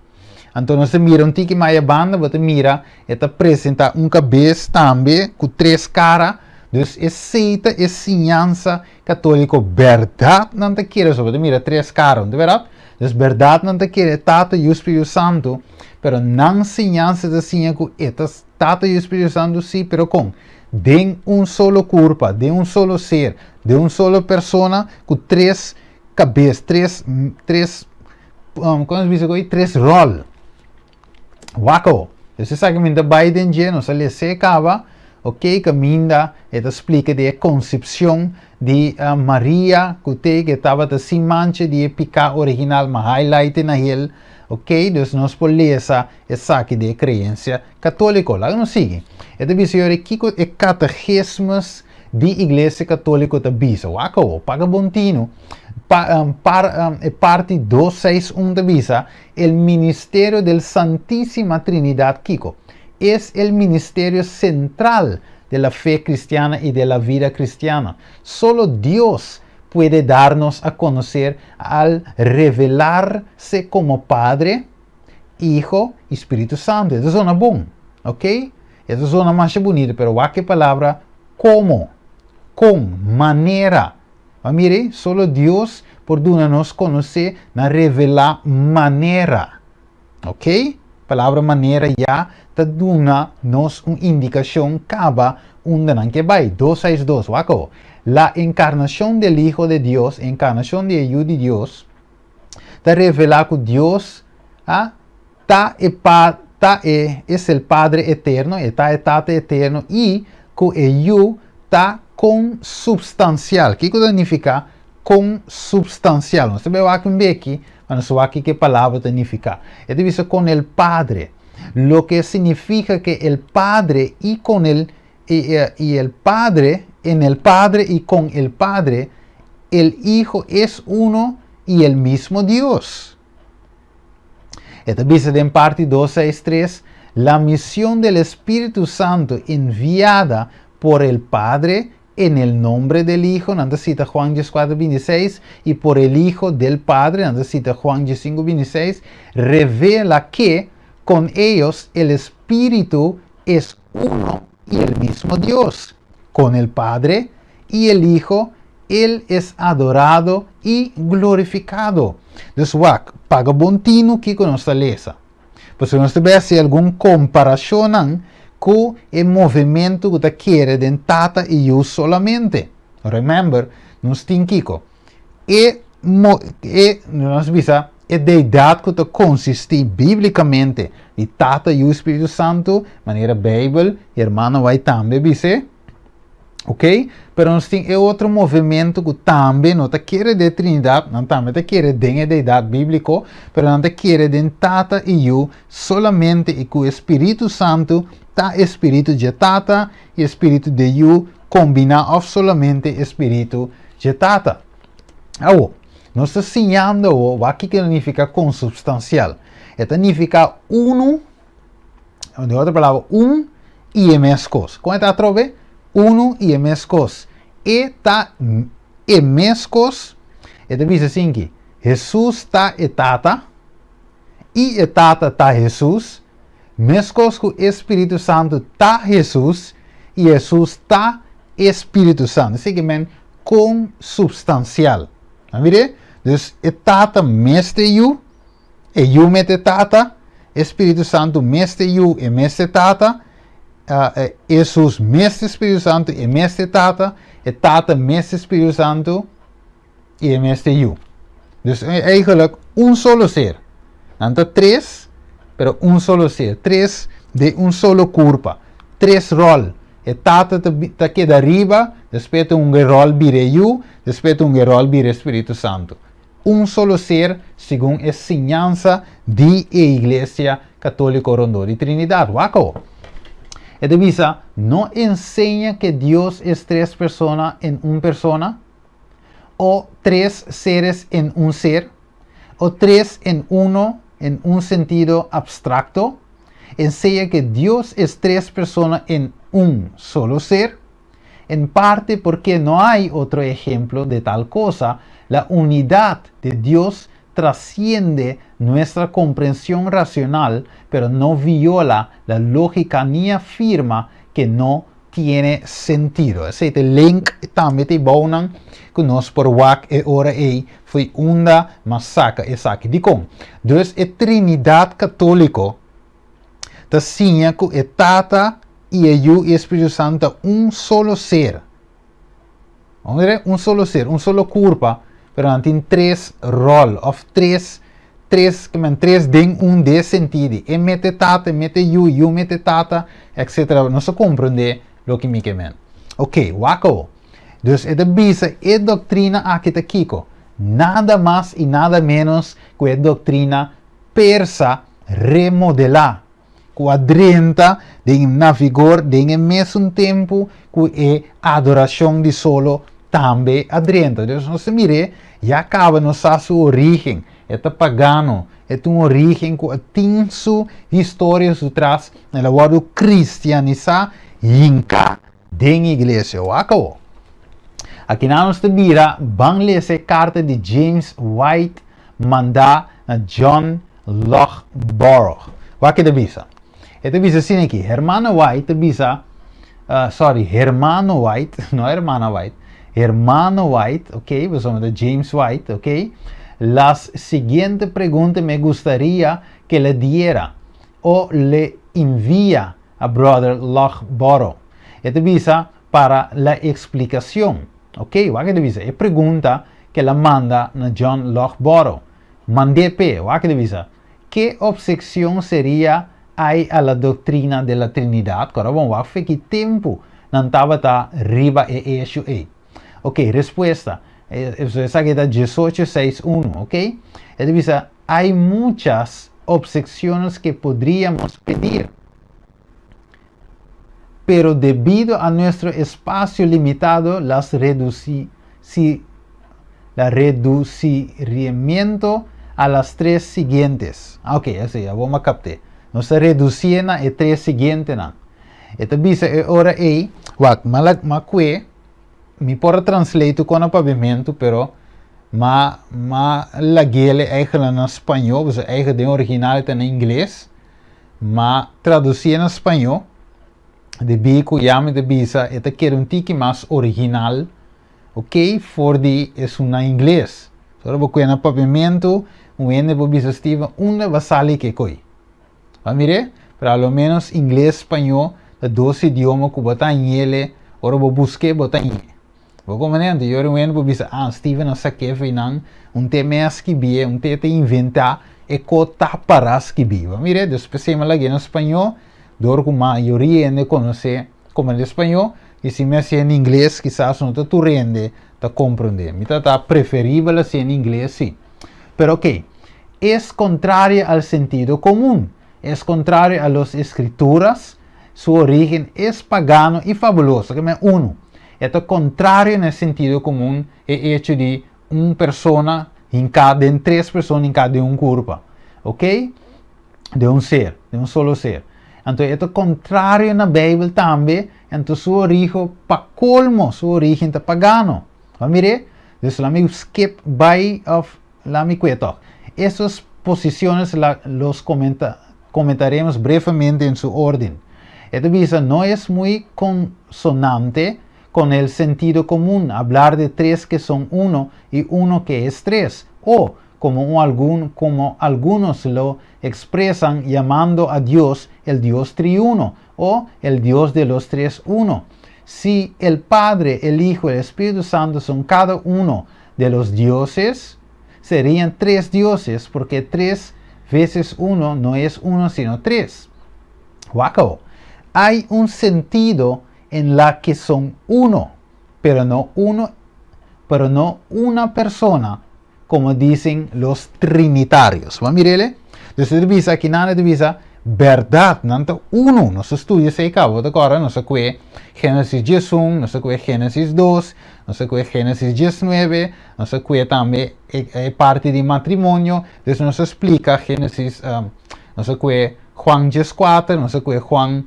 Anto nos ta mira un tiki maya banda, bo ta mira e ta presenta un kabes tambe ku tres kara. Dus esei ta e siñansa katóliko. Bèrdat nan ta kere, so bo ta mira tres kara, no ta bèrdat? Dus bèrdat nan ta kere Tata, Yu, Spiritu Santu, pero nan siñansa ta siña ku e ta Tata, Yu, Spiritu Santu sí, pero kon? Den un solo kurpa, den un solo ser, den un solo persona ku tres kabes, tres, tres, kon nos bisa ku ei? Tres ròl. Wak awo. Dus esaki mi ta bai den dje, nos a lesa e kaba, ok, kaminda e ta splika di e konsepshon di Maria ku te ke tabata sin mancha di e piká original, ma highlight na hel, ok, dus nos por lesa esaki di e kreensia katóliko. Laga nos sigui. E ta bisa yora kiko e kategismus. di Iglesia Katóliko ta bisa. Wak awor, paga bon tinu. Pa, um, par, um, e parti 261 ta bisa, El ministerio del Santísima Trinidad kiko? Es el ministerio central de la fe cristiana y de la vida cristiana. Solo Dios puede darnos a conocer al revelarse como Padre, Hijo y Spiritu Santu. E ta zona bon, ok? E ta zona masha bunita, pero wak e palabra como, con, manera. Ma mire, solo Dios por duna nos conoce na revela manera. Ok? Palabra manera ya ta duna nos un indicacion caba unda nan ke bai. 262, wak awo. La encarnacion del Hijo de Dios, encarnacion di e Yu di Dios, ta revelá ku Dios a ta e pa ta e es el Padre eterno, e ta e Tata eterno i ku e Yu ta konsubstansial. Kiko ta nifiká konsubstansial? Nos ta bai wak un beki pa nos wak kiko e palabra ta nifiká. E ta bisa kon el Padre, loke signifika ke el Padre i kon el i i el Padre, en el Padre i kon el Padre, el Hijo es uno i el mismo Dios. E ta bisa den parti 263, La misión del Espíritu Santo enviada por el Padre en el nombre del Hijo, nan ta cita Juan 14:26, y por el Hijo del Padre, nan ta cita Juan 15:26, revela que con ellos el Espíritu es uno y el mismo Dios. Con el Padre y el Hijo, Él es adorado y glorificado. Dus wak, paga bon tinu kiko nos ta lesa. Pasobra nos ta bai hasi algun komparashonnan ku e movementu ku ta kere den Tata i Yu solamente. Remember, nos tin kiko? E mo, e, nos bisa, e deidat ku ta konsistí bíblikamente di Tata, Yu i Spiritu Santu, manera Beibel i Hermano White tambe bis'é. Ok? Pero nos tin e otro movementu ku tambe no ta kere den Trinidat, nan tambe ta kere den e deidat bíbliko, pero nan ta kere den Tata i Yu solamente i ku e Spiritu Santu ta e Spiritu dje Tata i e Spiritu de Yu kombiná òf solamente e Spiritu dje Tata. Awo, nos ta siñando awo wak kiko ta nifiká konsubstansial. E ta nifiká unu, den otro palabra, un i e mes kos. Kon e ta atrobe? Unu i e mes kos. E ta e mes kos. E ta bisa asinki, Hesus ta e Tata, i e Tata ta Hesus, meskos ku e Spiritu Santu ta Hesus, i Hesus ta e Spiritu Santu. Esei ke men konsubstansial. A mir'é? Dus e Tata mes ta e Yu, e Yu mes ta e Tata, e Spiritu Santu mes ta e Yu, e mes ta e Tata, Hesus mes ta e Spiritu Santu, e mes ta e Tata, e Tata mes ta e Spiritu Santu, i e mes ta e Yu. Dus eigenlijk un solo ser. Nan ta tres, pero un solo ser. Tres den un solo kurpa. Tres ròl. E Tata ta, ta keda riba, despues ta un ròl bira e Yu, despues ta un ròl bira e Spiritu Santu. Un solo ser segun e siñansa di e Iglesia Katóliko rondó di Trinidat. Wak awo. E ta bisa, No enseña ke Dios es tres persona en un persona, o tres seres en un ser, o tres en uno en un sentido abstracto. Enseña que Dios es tres personas en un solo ser. En parte porque no hay otro ejemplo de tal cosa, la unidad de Dios trasciende nuestra comprensión racional, pero no viola la lógica ni afirma que no tiene sentido. Esei ta e link tambe ta e bounan ku nos por wak e ora ei fo'i unda mas saka esaki. Dikon? Dus e Trinidat Katóliko ta siña ku e Tata i e Yu i e Spiritu Santu ta un solo ser. Un solo ser, un solo kurpa, pero nan tin tres ròl òf tres tres ke men tres den un de sentidi. E mete Tata, e mete Yu, Yu mete Tata, etcetera. Nos ta komprondé loke mi ke men. Oke, wak awo. Dus e ta bisa e doktrina aki ta kiko? Nada mas i nada ménos ku e doktrina persa remodelá. Ku a drenta den na vigor den e mesun tempu ku e adorashon di solo tambe a drenta. Dus nos ta mir'é, ya kaba nos sa su orígen. E ta pagano, e ta un orígen ku a tin su historia su tras, el a wòrdu kristianisá, hinká den iglesia. Wak awor. Akinan nos ta bira ban lesa e karta di James White mandá na John Loughborough. Wak ke ta bisa. E ta bisa asina aki, Hermana White ta bisa, sorry, Hermano White, no Hermana White, Hermano White, ok, pasobra ta James White, ok, las siguiente pregunta me gustaría que le diera o le envía a Brother Loughborough. E ta bisa para la explicación. Ok, wak e ta bisa, e pregunta ke el a manda na John Loughborough. Mand'é p'e, wak e ta bisa, Ke obseccion seria hay a la doctrina de la Trinidad? Kora bon, wak fe ki tempu nan tabata riba e eshu ei. Ok, respuesta, esaki ta diesocho seis unu, ok. E ta bisa, Hay muchas obsecciones que podríamos pedir. Pero debido a nuestro espacio limitado las reduci la reduciriemiento a las tres siguientes. Ah, ok, esei, awor mi a kapt'é. Nos ta reducié na e tres siguientenan. E ta bisa e ora ei, wak, mi a mi a kue, mi por a translate ku na papiamentu, pero m'a m'a lag'é eigenlijk na spañó, pasobra eigenlijk den original e ta na ingles. Ma traducié na spañó, debí cu ya mi ta bisa e ta keda un tiki mas original, ok, for di esun na ingles. So ora bo cuya na papiamentu, un hende por bisa Steven, unda bo a sali ke coy? Bo a mir'é? Pero a lo menos ingles, spañó ta dos idioma cu bo ta hañ'ele, ora bo busqu'é bo ta hañ'é. Bo comprende? Anto yori un hende por bisa, ah, Steven a sak'é feinan, un te me a skibié, un te ta inventá e ko ta para skibí. Bo mira, despues e mi a lag'é na spañó, dor ku mayoria hende konosé komprendé spañó, i si mi hasié na ingles kisas no ta tur hende ta komprendé. Mi ta ta preferibel hasié na ingles sí. Pero ok, es kontrario al sentido komun, es kontrario a los eskrituras, Su origen es pagano i fabuloso, ke men unu. E ta kontrario na e sentido komun e echo di un persona hinká den tres persona hinká den un kurpa. Ok? Den un ser, den un solo ser. Anto e ta kontrario na Beibel tambe, anto su origo pa kolmo su origen ta pagano. Bo a mir'é? Dus laat mi skip bai of laat mi kue tòg. Esos posiciones la los comenta Comentaremos brevemente en su orden. E ta bisa, No es muy consonante con el sentido común hablar de tres que son uno y uno que es tres, o, como un algun, como algunos lo expresan llamando a Dios el Dios triuno o el Dios de los tres uno. Si el Padre, el Hijo y el Espíritu Santo son cada uno de los dioses, serían tres dioses, porque tres veces uno no es uno sino tres. Wak awor. Hay un sentido en la que son uno, pero no uno, pero no una persona, como dicen los trinitarios. Bo a mir'el? Dus e ta bisa aki nan e ta bisa berdad, nan ta uno. Nos a studia esei kaba, bo ta kòrda? Nos a kue Génesis diesun, nos a kue Génesis dos, nos a kue Génesis diesnuebe, Nos a kue tambe e parti di matrimonio, dus nos a splika Génesis, nos a kue Juan dieskuater, nos a kue Juan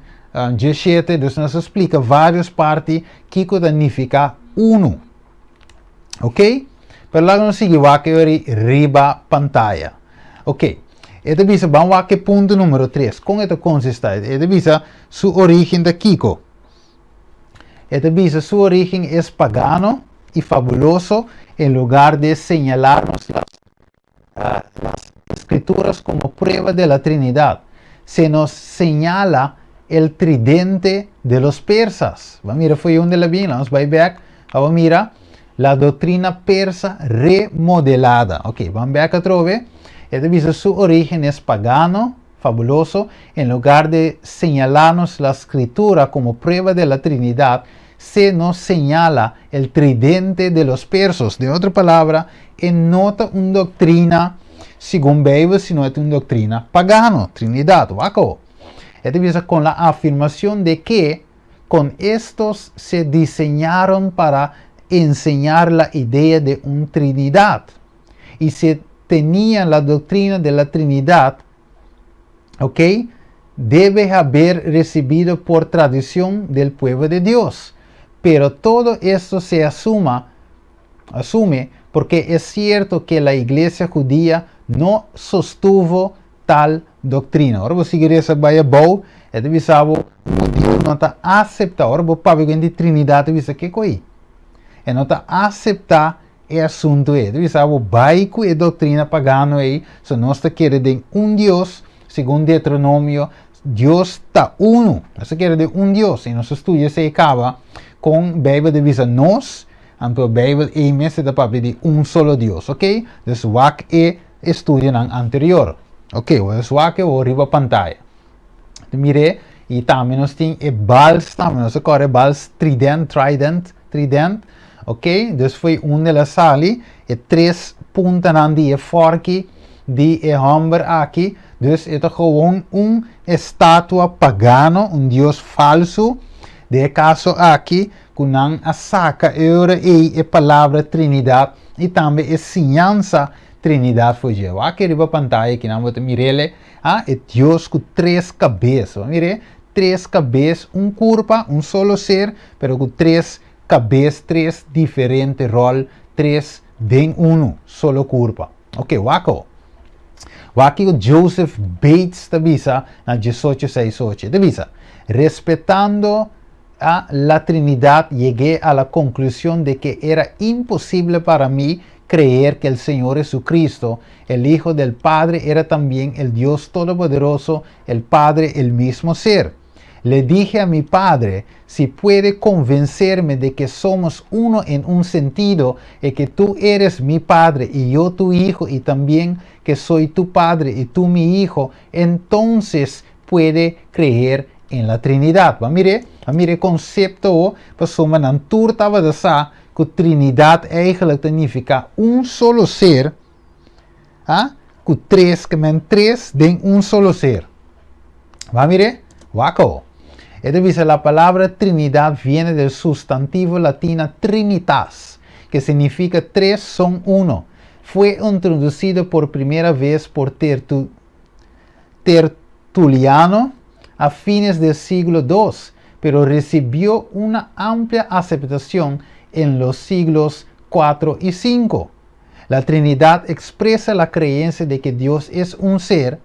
diesshete, dus nos a splika vários parti kiko ta nifiká unu. Ok? Pero laga nos sigui wak e ori riba pantaya. Ok, e ta bisa, ban wak e punto número tres, kon e ta konsistá? E ta bisa su orígen ta kiko? E ta bisa su origen es pagano y fabuloso en lugar de señalarnos las, uh, las escrituras como prueba de la Trinidad. Se nos señala el tridente de los persas. Va mira foi un de la bien, vamos bay back. Vamos mira la doctrina persa remodelada. Ok, vamos back atrobe. E ta bisa su origen es pagano fabuloso, en lugar de señalarnos la Scritura como prueba de la Trinidad, se nos señala el tridente de los persos. Den otro palabra, e no ta un doctrina segun Bijbel, sino e ta un doctrina pagano, Trinidad. Wak awo. E ta bisa con la afirmación de que con estos se diseñaron para enseñar la idea de un Trinidad. Y se tenía la doctrina de la Trinidad, ¿ok? Debe haber recibido por tradición del pueblo de Dios. Pero todo esto se asume porque es cierto que la iglesia judía no sostuvo tal doctrina. Ora bo sigui lesa bai abou, e ta bisa bo hudiu no ta aseptá. Ora bo papia di Trinidat, ta bisa kiko ei? E no ta aseptá e asuntu ei. Ta bisa bo bai ku e doktrina pagano ei, so nos ta kere den un Dios, segun Deuteronomio, Dios ta unu. Nos ta kere den un Dios. I nos a studia esei kaba kon Beibel ta bisa nos, anto Beibel ei mester ta papia di un solo Dios. Ok? Dus wak e estudionan anterior. Ok, dus wak e wou riba pantaya. Mir'é, i tambe nos tin e bals tambe, nos ta kòrda e bals trident, trident, trident. Ok, dus fo'i unda el a sali, e tres puntanan di e fòrki di e hòmber aki, dus e ta gewoon un estatua pagano, un dios falsu, den e kaso aki ku nan a saka e ora ei e palabra Trinidat i tambe e siñansa Trinidat for dje. Wak riba pantaya kinan bo ta mir'el, ah, e Dios ku tres kabes. Bo a mir'é? Tres kabes, un kurpa, un solo ser, pero ku tres kabes, tres diferente ròl, tres den unu solo kurpa. Ok, wak awo. Wak kiko Joseph Bates ta bisa na diesocho seis ocho. E ta bisa, Respetando a la Trinidad llegué a la conclusión de que era imposible para mí creer que el Señor Jesucristo, el Hijo del Padre, era también el Dios Todopoderoso, el Padre, el mismo ser. Le dije a mi padre, si puede convencerme de que somos uno en un sentido y que tú eres mi padre y yo tu hijo y también que soy tu padre y tú mi hijo, entonces puede creer en la Trinidad. Ba mire, ba mire konsepto pasobra nan tur tabata sa ku Trinidad eigenlijk ta nifiká un solo ser, ah, ku tres, ke men tres den un solo ser. Ba mire, wak awo. E ta bisa la palabra Trinidad viene del sustantivo latina trinitas, que significa tres son uno. Fue introducido por primera vez por Tertu Tertuliano a fines del siglo dos, pero recibió una amplia aceptación en los siglos cuatro y cinco. La Trinidad expresa la creencia de que Dios es un ser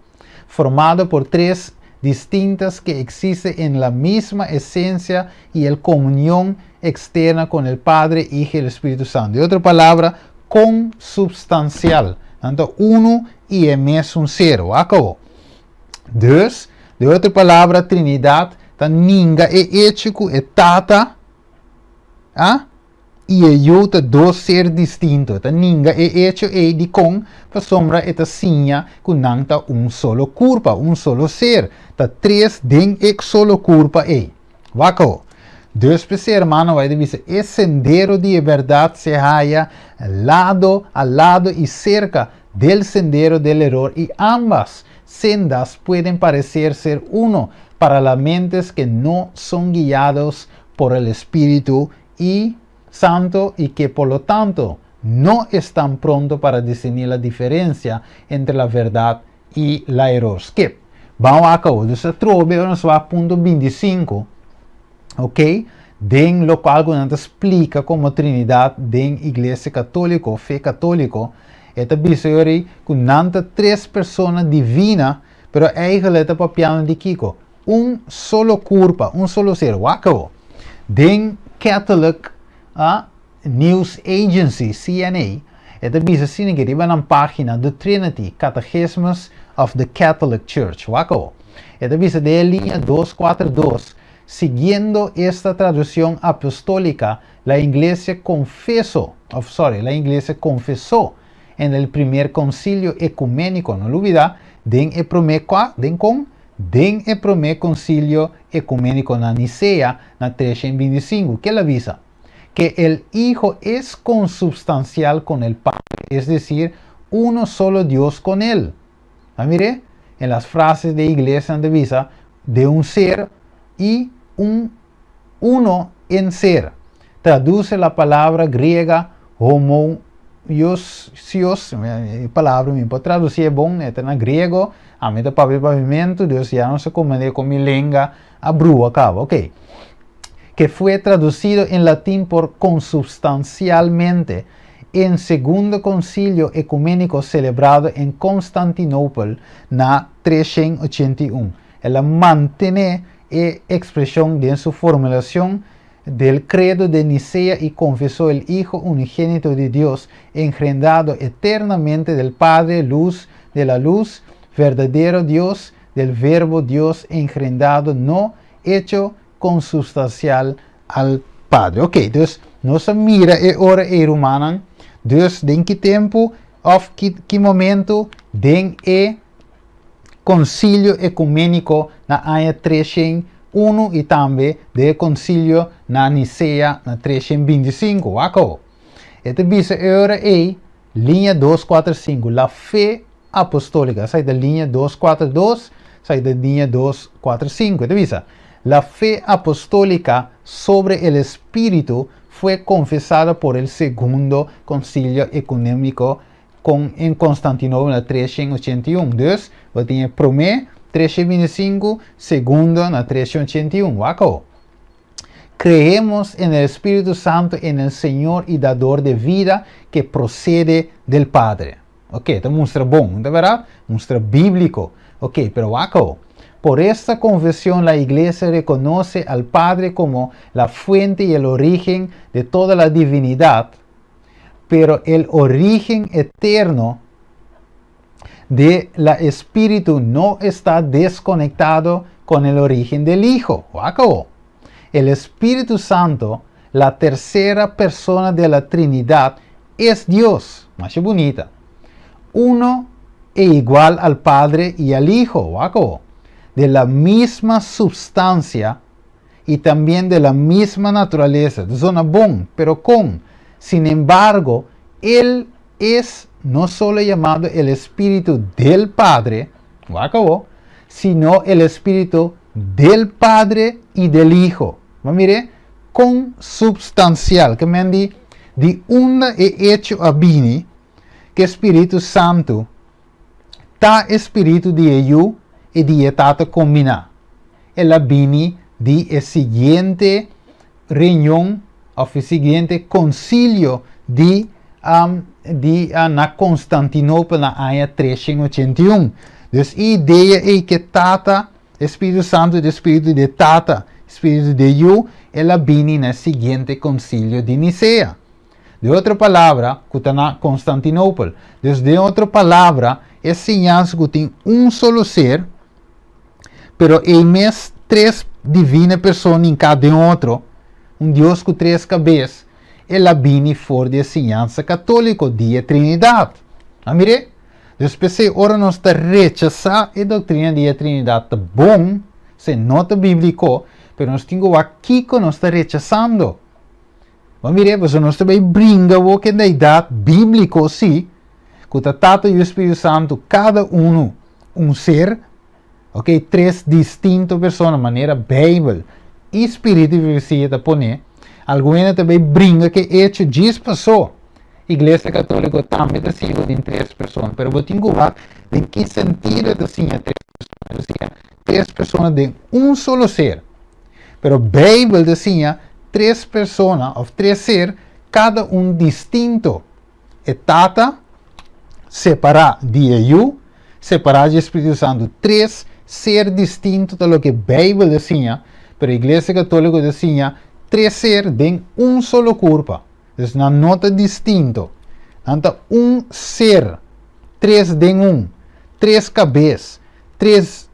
formado por tres distintas que existe en la misma esencia y el comunión externa con el Padre, Hijo y el Espíritu Santo. De otro palabra, consubstancial. Tanto uno y e mesun ser. Wak awo. Dus, de otro palabra, Trinidad ta ninga e hecho ku e Tata a i e Yu ta dos ser distinto. Ta ninga e hecho ei dikon? Pasobra e ta siña ku nan ta un solo kurpa, un solo ser. Ta tres den e solo kurpa ei. Wak awo. Dus p'esei, hermano, bai ta bisa, e sendero di e bèrdat se haya lado a lado i serka del sendero del eror i ambas sendas pueden parecer ser uno para las mentes que no son guiados por el Espíritu y Santo y que por lo tanto no están pronto para discernir la diferencia entre la verdad y la eror. Skip. Ban wak awo. Dus atrobe ora nos wak punto 25, ok, den lokual ku nan ta splika komo Trinidat den Iglesia Katóliko, fe katóliko, e ta bisa yori ku nan ta tres persona divina, pero eigentlik ta papiando di kiko? Un solo kurpa, un solo ser. Wak awo. Den Catholic a News Agency, CNA, e ta bisa asina ke riba nan página The Trinity, Catechismus of the Catholic Church. Wak awo. E ta bisa den e liña dos kuater dos, Siguiendo esta traducción apostólica, la Iglesia confeso, of sorry, la Iglesia confesó en el primer concilio ecuménico, no lubida, den e promé kua, den kon? Den e promé concilio ecuménico na Nicea na 325, ke el a bisa? Que el Hijo es consubstancial con el Padre, es decir, uno solo Dios con Él. A mir'é? En las frases de iglesia nan ta bisa, De un ser y un uno en ser. Traduce la palabra griega homoousios, palabra mi por traduci bon, e na griego, ami ta papia papiamento, dus ya no sa con con mi lenga a brua caba, ok. Que fue traducido en latín por consubstancialmente en segundo concilio ecuménico celebrado en Constantinopla na 381. El a mantene e expresion den su formulacion del credo de Nicea y confesó el Hijo unigénito de Dios, engendrado eternamente del Padre, luz de la luz, verdadero Dios, del verbo Dios engendrado, no hecho consubstancial al Padre. Ok, dus nos a mira e ora ei, rumannan, dus den ki tempo of ki momento? Den e concilio ecumenico na aña 301 y tambe den concilio na Nicea na 325. Wak. E ta bisa e ora ei, liña 245, la fe apostólica. Esey ta liña 242, esey ta liña 245. E ta bisa, la fe apostólica sobre el Espíritu fue confesada por el segundo concilio ecuménico en Constantinopla na 381. Dus, bo tin prome 325, segundo na 381. Wak. Creemos en el Espíritu Santo, en el Señor y dador de vida que procede del Padre. Ok, anto mustra bon, di berdad? Mustra biblico. Ok, pero wak. Por esta confesión la Iglesia reconoce al Padre como la fuente y el origen de toda la divinidad, pero el origen eterno de la Espíritu no está desconectado con el origen del Hijo. Wak. El Espíritu Santo, la tercera persona de la Trinidad, es Dios. Mas bunita. Uno e igual al Padre y al Hijo. Wak. De la misma sustancia y también de la misma naturaleza. Zona bon, pero con. Sin embargo, Él es no solo llamado el Espíritu del Padre, wak, sino el Espíritu del Padre y del Hijo. Ma mira, consubstancial, ke men di unda e hecho a bini, cu Spirito Santo ta Spirito di Yu y di Tata combina. El a bini di e siguiente reunion, of e siguiente concilio di na Constantinopla na aña 381. Dus e idea ta cu Tata, Spirito Santo ta Spirito di Tata, Spirito di Yu, el a bini na siguiente concilio di Nicea. Di otro palabra, cu ta na Constantinopla. Dus di otro palabra, e siñansa cu tin un solo ser, pero e mes tres divina persona den cada otro, un Dios cu tres cabes, el a bini for di siñansa catolico di Trinidad. Ah, mira? Dus p'esey, ora nos ta rechasa e doctrina di Trinidad, ta bon, e no ta biblico, pero nos tin aki cu nos ta rechasando. Ma mira, bo nos tambe bringa cu e deidad biblico, si, cu ta Tata y Spirito Santo, cada un un ser, ok, tres distinto persona, manera Bijbel y Spirito y ta pone, algun tambe bringa cu hecho djis paso. Iglesia Catolico tambe ta siña den tres persona, pero bo tin cu den ki sentido ta siña tres persona? Siña tres persona den un solo ser. Pero Bijbel ta siña tres persona, of tres ser, cada un distinto. E Tata, separa di Yu, separa di Spirito Santo. Tres ser distinto di loke Bijbel ta siña, pero Iglesia Catolico ta siña tres ser den un solo curpa. Anto, nan no ta distinto. Anto, un ser, tres den un, tres cabes, tres,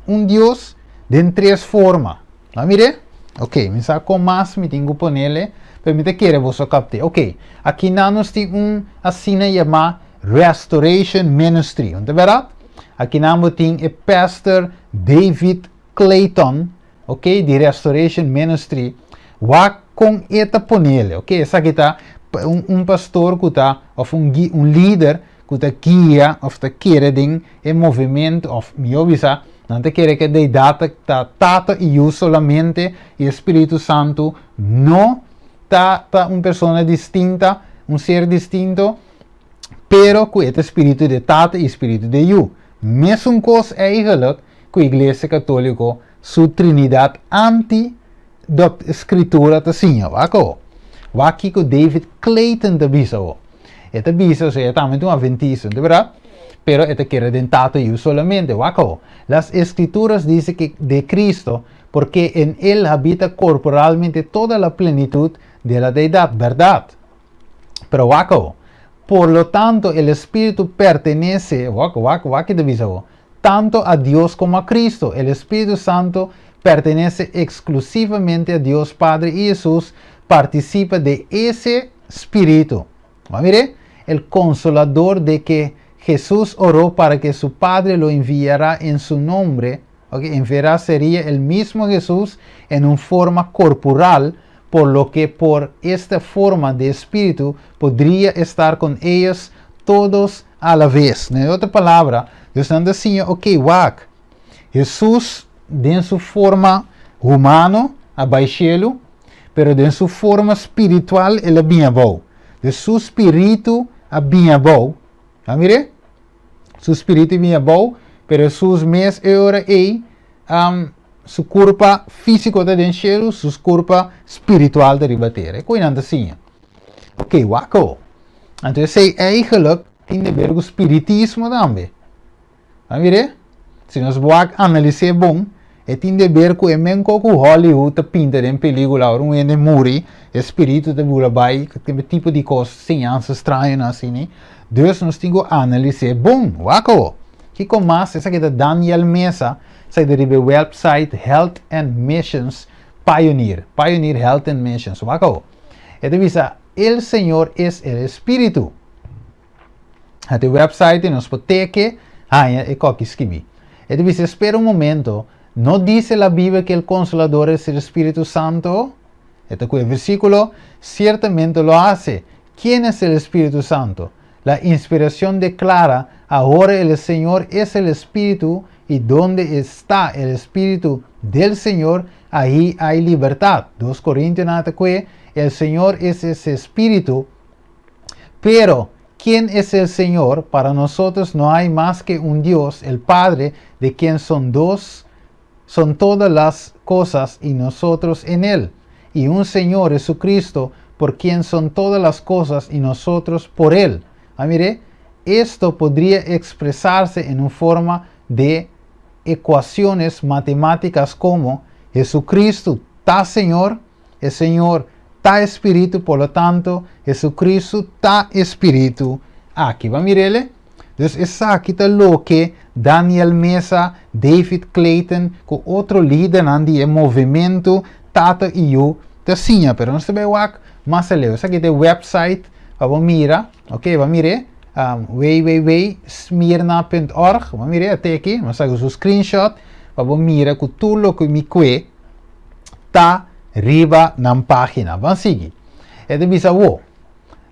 un Dios den tres forma. Ah, mira? Ok, mi sa con mas mi tin cu pone, pero mi ta kere bo capta. Ok, aki nos tin un asina yama Restoration Ministry, no ta berdad? Aki nos tin e Pastor David Clayton, ok, di Restoration Ministry. Wak con e ta pone, ok? Esaki ta un pastor cu ta, of un lider cu ta guia, of ta kere den e movimento, of mi bisa, Nan ta kere ku deidat ta Tata i Yu solamente i Spiritu Santu no ta un persona distinto, un ser distinto, pero ku e spiritu di Tata i spiritu di Yu. Mesun kos eigenlijk ku Iglesia Katóliko su Trinidat anti skritura ta siña, wak. Wak kiko David Clayton ta bisa. E ta bisa, osea, tambe un adventista, di berdat? Pero e ta kere den Tata i Yu solamente, wak. Las escrituras dice que de Cristo, porque en él habita corporalmente toda la plenitud de la deidad, berdat? Pero wak, por lo tanto, el Espíritu pertenece, wak, wak, wak ta bisa, tanto a Dios como a Cristo. El Espíritu Santo pertenece exclusivamente a Dios Padre y Jesús participa de ese Espíritu. Mire, el consolador de que Jesús oró para que su Padre lo enviara en su nombre, okay, enviará sería el mismo Jesús en una forma corporal, por lo que por esta forma de espíritu podría estar con ellos todos a la vez. En otro palabra, Dios ta asina, ok, wak. Jesús, den su forma humano, a bai shelu, pero den su forma spiritual, el a bin abou. Den su spiritu a bin abou. Ah, mire? Su spiritu a bin abou, pero Jesús mes ora ei, su kurpa físiko ta den shelu, su kurpa spiritual ta riba tera. Kos nan asina. Ok, wak. Anto, esei eigenlijk tin di ber ku spiritismo tambe. Ah, mire? Si nos bai analisá bon, e tin di ber ku e mes ku Hollywood ta pinta den pelíkula, ora un hende muri, spiritu ta bula bai, tin tipo di kos, siñansa straño asina, ne? Dus nos tin ku analisá bon, wak. Kiko mas, esaki ta Daniel Mesa, esaki ta di website Health and Missions Pioneer, Pioneer Health and Missions, wak. E ta bisa, "El Señor es el Espíritu." E website nos por teke, ah, e koki skibí. E ta bisa, "Espera un momento, ¿no dice la Biblia que el Consolador es el Espíritu Santo?" E ta e versíkulo, "Ciertamente lo hace. ¿Quién es el Espíritu Santo? La inspiración declara, ahora el Señor es el Espíritu y donde está el Espíritu del Señor, ahí hay libertad." 2 Corintios 9, el Señor es ese Espíritu, pero ¿quién es el Señor? Para nosotros no hay más que un Dios, el Padre, de quien son dos, son todas las cosas y nosotros en Él. Y un Señor, Jesucristo, por quien son todas las cosas y nosotros por Él. Ah, mire, esto podría expresarse en una forma de ecuaciones matemáticas como Jesucristo ta Señor, el Señor ta Spiritu, por lo tanto, Jesucristo ta Spiritu. Aki, ban mir'é? Entonces, esaki ta loke Daniel Mesa, David Clayton, ku otro lider di movementu Tata i Yu, ta siña, pero nos ta bai wak mas aleu. Esaki ta e website, ban mira, ok, ban mira, www.smirna.org, ban mira te aki, mi a saka un screenshot, ban mira ku tur loke mi kue ta riba nan página. Ban sigui. E ta bisa wo.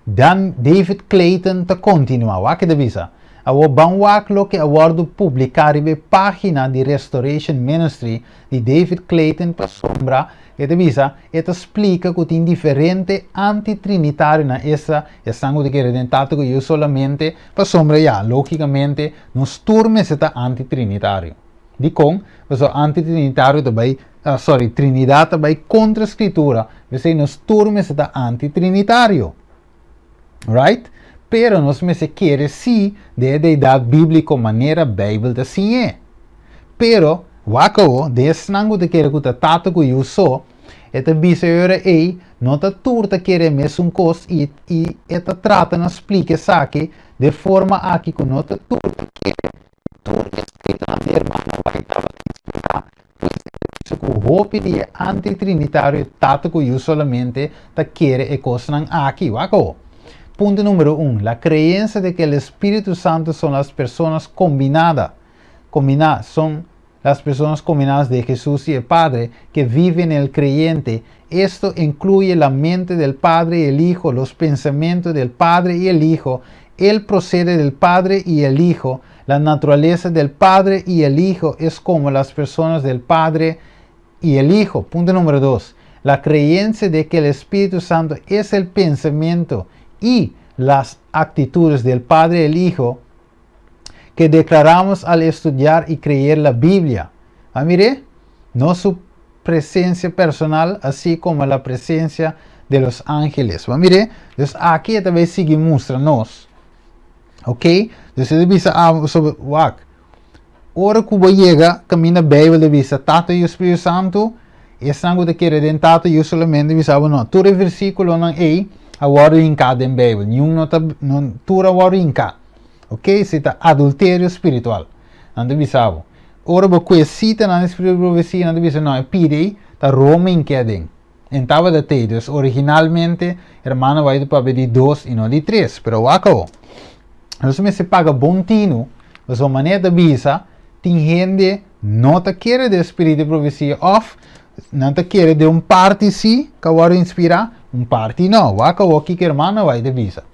Dan David Clayton ta kontinuá. Wak e ta bisa. Awor ban wak loke a wòrdu publiká riba página di Restoration Ministry di David Clayton pasombra e ta bisa e ta splika ku tin diferente antitrinitario na esa esnan ku ta kere den Tata ku Yu solamente pasombra ya lógikamente nos tur mester ta antitrinitario. Dikon, paso antitrinitario tambe, sorry, Trinidat tambe kontra skritura, p'esei nos tur mester ta antitrinitario. Right? Pero nos mester kere si den deidat bíbliko manera Beibel ta siña. Pero, wak, den esnan ku ta kere ku ta Tata ku Yu so, e ta bisa ora ei, no ta tur ta kere mesun kos i e ta trata na splika esaki di forma aki ku no ta tur ta kere tur eskritonan di hermano White tabata inspirá. Ku hopi di antitrinitario Tata ku Yu solamente ta kere e kosnan aki, wak. Punto número 1. La creencia de que el Espíritu Santo son las personas combinadas. Combina, son las personas combinadas de Jesús y el Padre que viven en el creyente. Esto incluye la mente del Padre y el Hijo, los pensamientos del Padre y el Hijo. Él procede del Padre y el Hijo. La naturaleza del Padre y el Hijo es como las personas del Padre y el Hijo. Punto número 2. La creencia de que el Espíritu Santo es el pensamiento y las actitudes del Padre y el Hijo que declaramos al estudiar y creer la Biblia. Ah, mire, no su presencia personal, así como la presencia de los ángeles. Ah, mire, dus aki tambe sigui mustra nos. Ok? Dus e ta bisa ah, sobre wak. Ora ku bo yega, kaminda Beibel ta bisa Tata i Spiritu Santu, esnan ku ta kere den Tata i solamente bisa no. Tur versíkulonan ei a wòrdu hinká den Beibel. Ningun no ta no tur a wòrdu hinká. Ok? Esei ta adulterio spiritual. Nan ta bisa bo. Ora bo kue sita na spiritu profesia, nan ta bisa no, e pidi ta Roma hink'é aden. E tabata tei. Dus originalmente, hermano bai pa di dos i no di tres. Pero wak. Nos mester paga bon tinu, mas manera ta bisa, tin hende no ta kere den spiritu di profesia òf nan ta kere den un parti si, ku a wòrdu inspirá, un parti no. Wak kiko hermano bai ta bisa.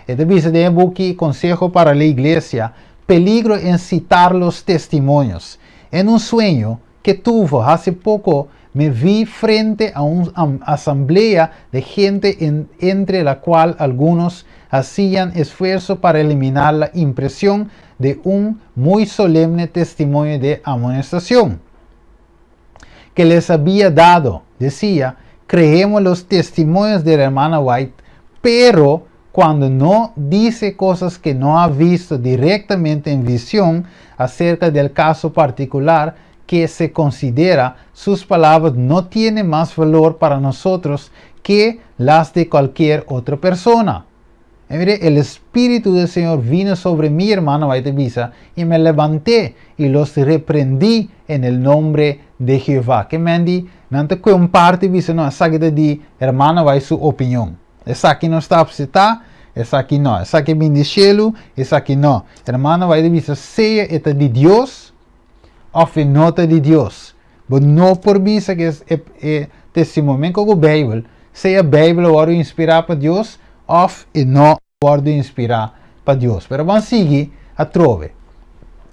E ta bisa den buki Consejo para la Iglesia, peligro en citar los testimonios. En un sueño que tuvo hace poco, me vi frente a una asamblea de gente entre la cual algunos hacían esfuerzo para eliminar la impresión de un muy solemne testimonio de amonestación que les había dado. Decía: "Creemos los testimonios de la hermana White, pero cuando no dice cosas que no ha visto directamente en visión acerca del caso particular que se considera, sus palabras no tienen más valor para nosotros que las de cualquier otra persona". Y mire, el Espíritu del Señor vino sobre mi, hermano White bisa, y me levanté y los reprendí en el nombre de Jehová. Ke men di, nan ta kue un parti bisa no, esaki ta di hermano White su opinion. Esaki no ta aseptá, esaki no. Esaki bin di shelu, esaki no. Hermano White bisa sea e ta di Dios òf no ta di Dios. Bo no por bisa ku e testimonio ku Beibel, sea Beibel a wòrdu inspirá pa Dios òf no a wòrdu inspirá pa Dios. Pero ban sigui atrobe.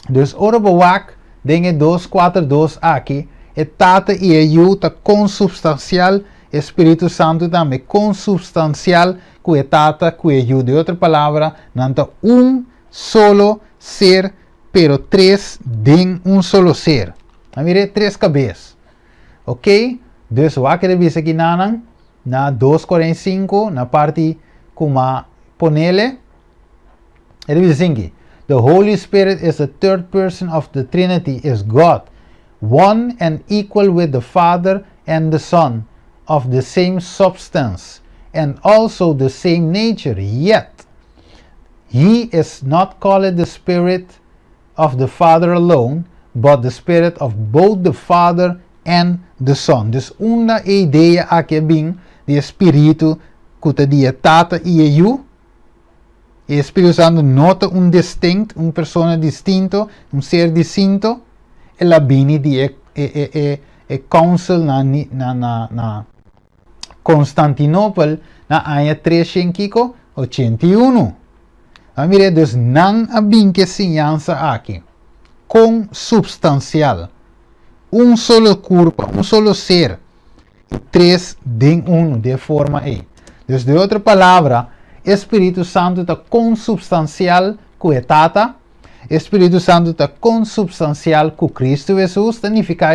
Dus ora bo wak den e 2, 4, 2 aki, e Tata i e Yu ta konsubstansial, e Spiritu Santu tambe konsubstansial ku e Tata ku e Yu. Den otro palabra, nan ta un solo ser, pero tres den un solo ser. Mira, tres kabes. Ok? Dus wak e bisa aki na na 2.45, na parti ku m'a ponele, e ta bisa asin'aki: "The Holy Spirit is the third person of the Trinity, is God, one and equal with the Father and the Son, of the same substance, and also the same nature, yet he is not called the Spirit of the Father alone, but the Spirit of both the Father and the Son." Dus unda e idea aki a bin di spiritu ku ta di Tata i Yu. E Spiritu Santu no ta un distinto, un persona distinto, un ser distinto, el a bini di e council na Constantinopel na aña 381. Ah, mira, dus nan a bin ku e siñansa aki, konsubstansial, un solo kurpa, un solo ser, tres den un, di forma ei. Dus den otro palabra, Spiritu Santu ta konsubstansial ku e Tata, Spiritu Santu ta konsubstansial ku Kristu Hesus, ta nifiká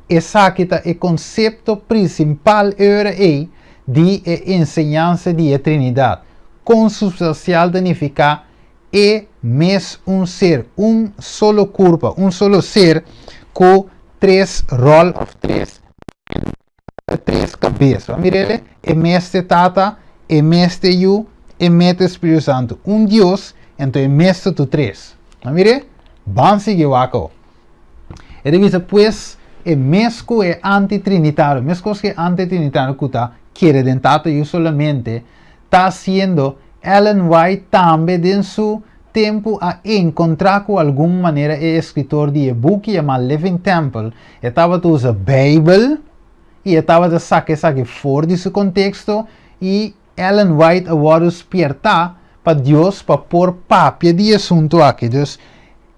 esaki ta e konsepto prinsipal ei di enseñansa di Trinidat. Konsubstansial ta nifiká e mesun ser, un solo kurpa, un solo ser ku tres ròl òf tres kabes. Mira, e mes Tata, e mes Yu, e mes Spiritu Santu. Un Dios, anto e mes tur tres. Mira, ban sigui wak. E ta bisa, pues, e mes ku e antitrinitario, mes ku e antitrinitario ku ta kere den Tata i solamente, ta hasiendo. Ellen White tambe den su tempu a enkontrá ku algun manera e eskritor di buki yamá Living Temple, e tabata usa Beibel i tabata saka esaki for di su konteksto i Ellen White a wòrdu spièrtá pa Dios pa por papia di e asuntu aki. Dus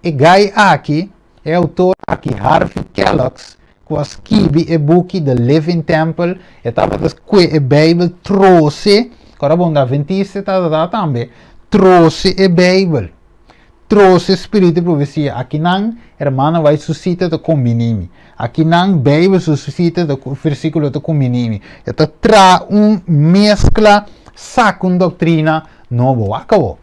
E guy aki, e outor aki, Harvey Kellogg's, ku a skibi e buki The Living Temple, e tabata kue e Beibel trose, kòrda bon, Adventista tabata tambe, trose e Beibel, trose spiritu di profesia. Akinan, hermano White su sita ta kombiní mi. Akinan Beibel su sita ta versíkulo ta kombiní mi. E ta traha un meskla, saka un doktrina nobo. Wak awor.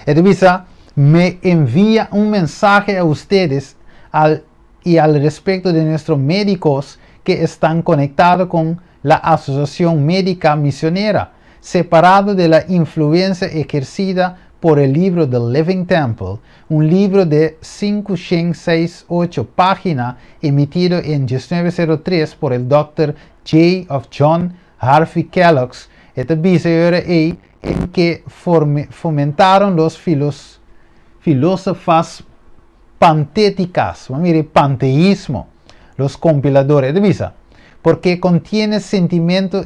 E ta bisa, Me envía un mensaje a ustedes al y al respecto de nuestros médicos que están conectados con la Asociación Médica Misionera, separado de la influencia ejercida por el libro The Living Temple, un libro de 568 página emitido en 1903 por el Dr. J. of John Harvey Kellogg's, e ta bisa ei en que fomentaron los filósofas pantéticas, mire, panteísmo, los compiladores, e ta bisa, porque contiene sentimientos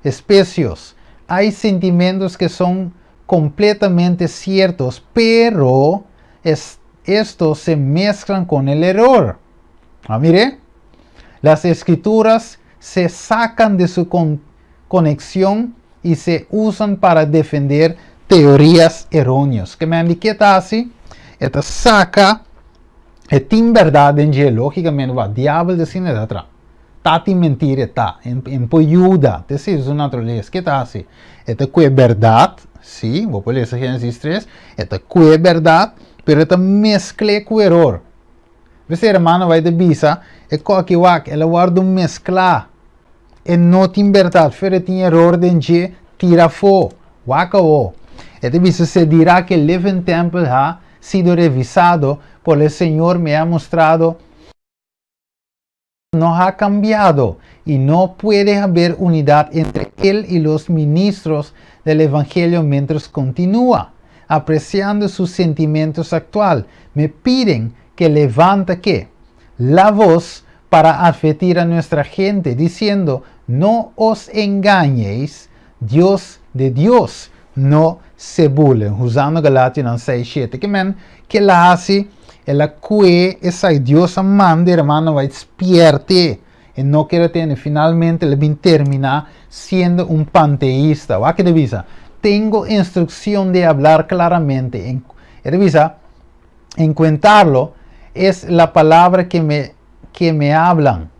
especios. Hay sentimientos que son completamente ciertos, pero estos se mezclan con el error. Ah, mire, las escrituras se sacan de su conexión y se usan para defender teorías erróneas. Ke men kiko e ta hasi? E ta saka e tin berdat den dje, lógikamente, e diabel asina ta traha. Ta tin mentira ta, en por yuda, te si su naturalesa, kiko e ta hasi? E ta kue berdat, si, bo por lesa Génesis 3, e ta kue berdat, pero e ta meskl'é ku eror. Bo hermano White ta bisa, e koki wak, el a wòrdu mesklá. E no tin berdat, pero tin eror den dje, tira afó, wak awor. E ta bisa se dirá que el Living Temple ha sido revisado por el Señor me ha mostrado no ha cambiado y no puede haber unidad entre él y los ministros del Evangelio mientras continúa apreciando sus sentimientos actual. Me piden que levante ¿qué? La voz para advertir a nuestra gente, diciendo, no os engañéis, Dios de Dios no se burlen. Usando Galatianan 6, 7. Ke men, kiko el a hasi, el a kue esei Dios a manda, hermano, bai spièrt'é. E no ke tin, finalmente el a bin terminá siendo un panteísta. Wak kiko e ta bisa. Tengo instrucción de hablar claramente. E ta bisa, encuentrarlo es la palabra que me hablan.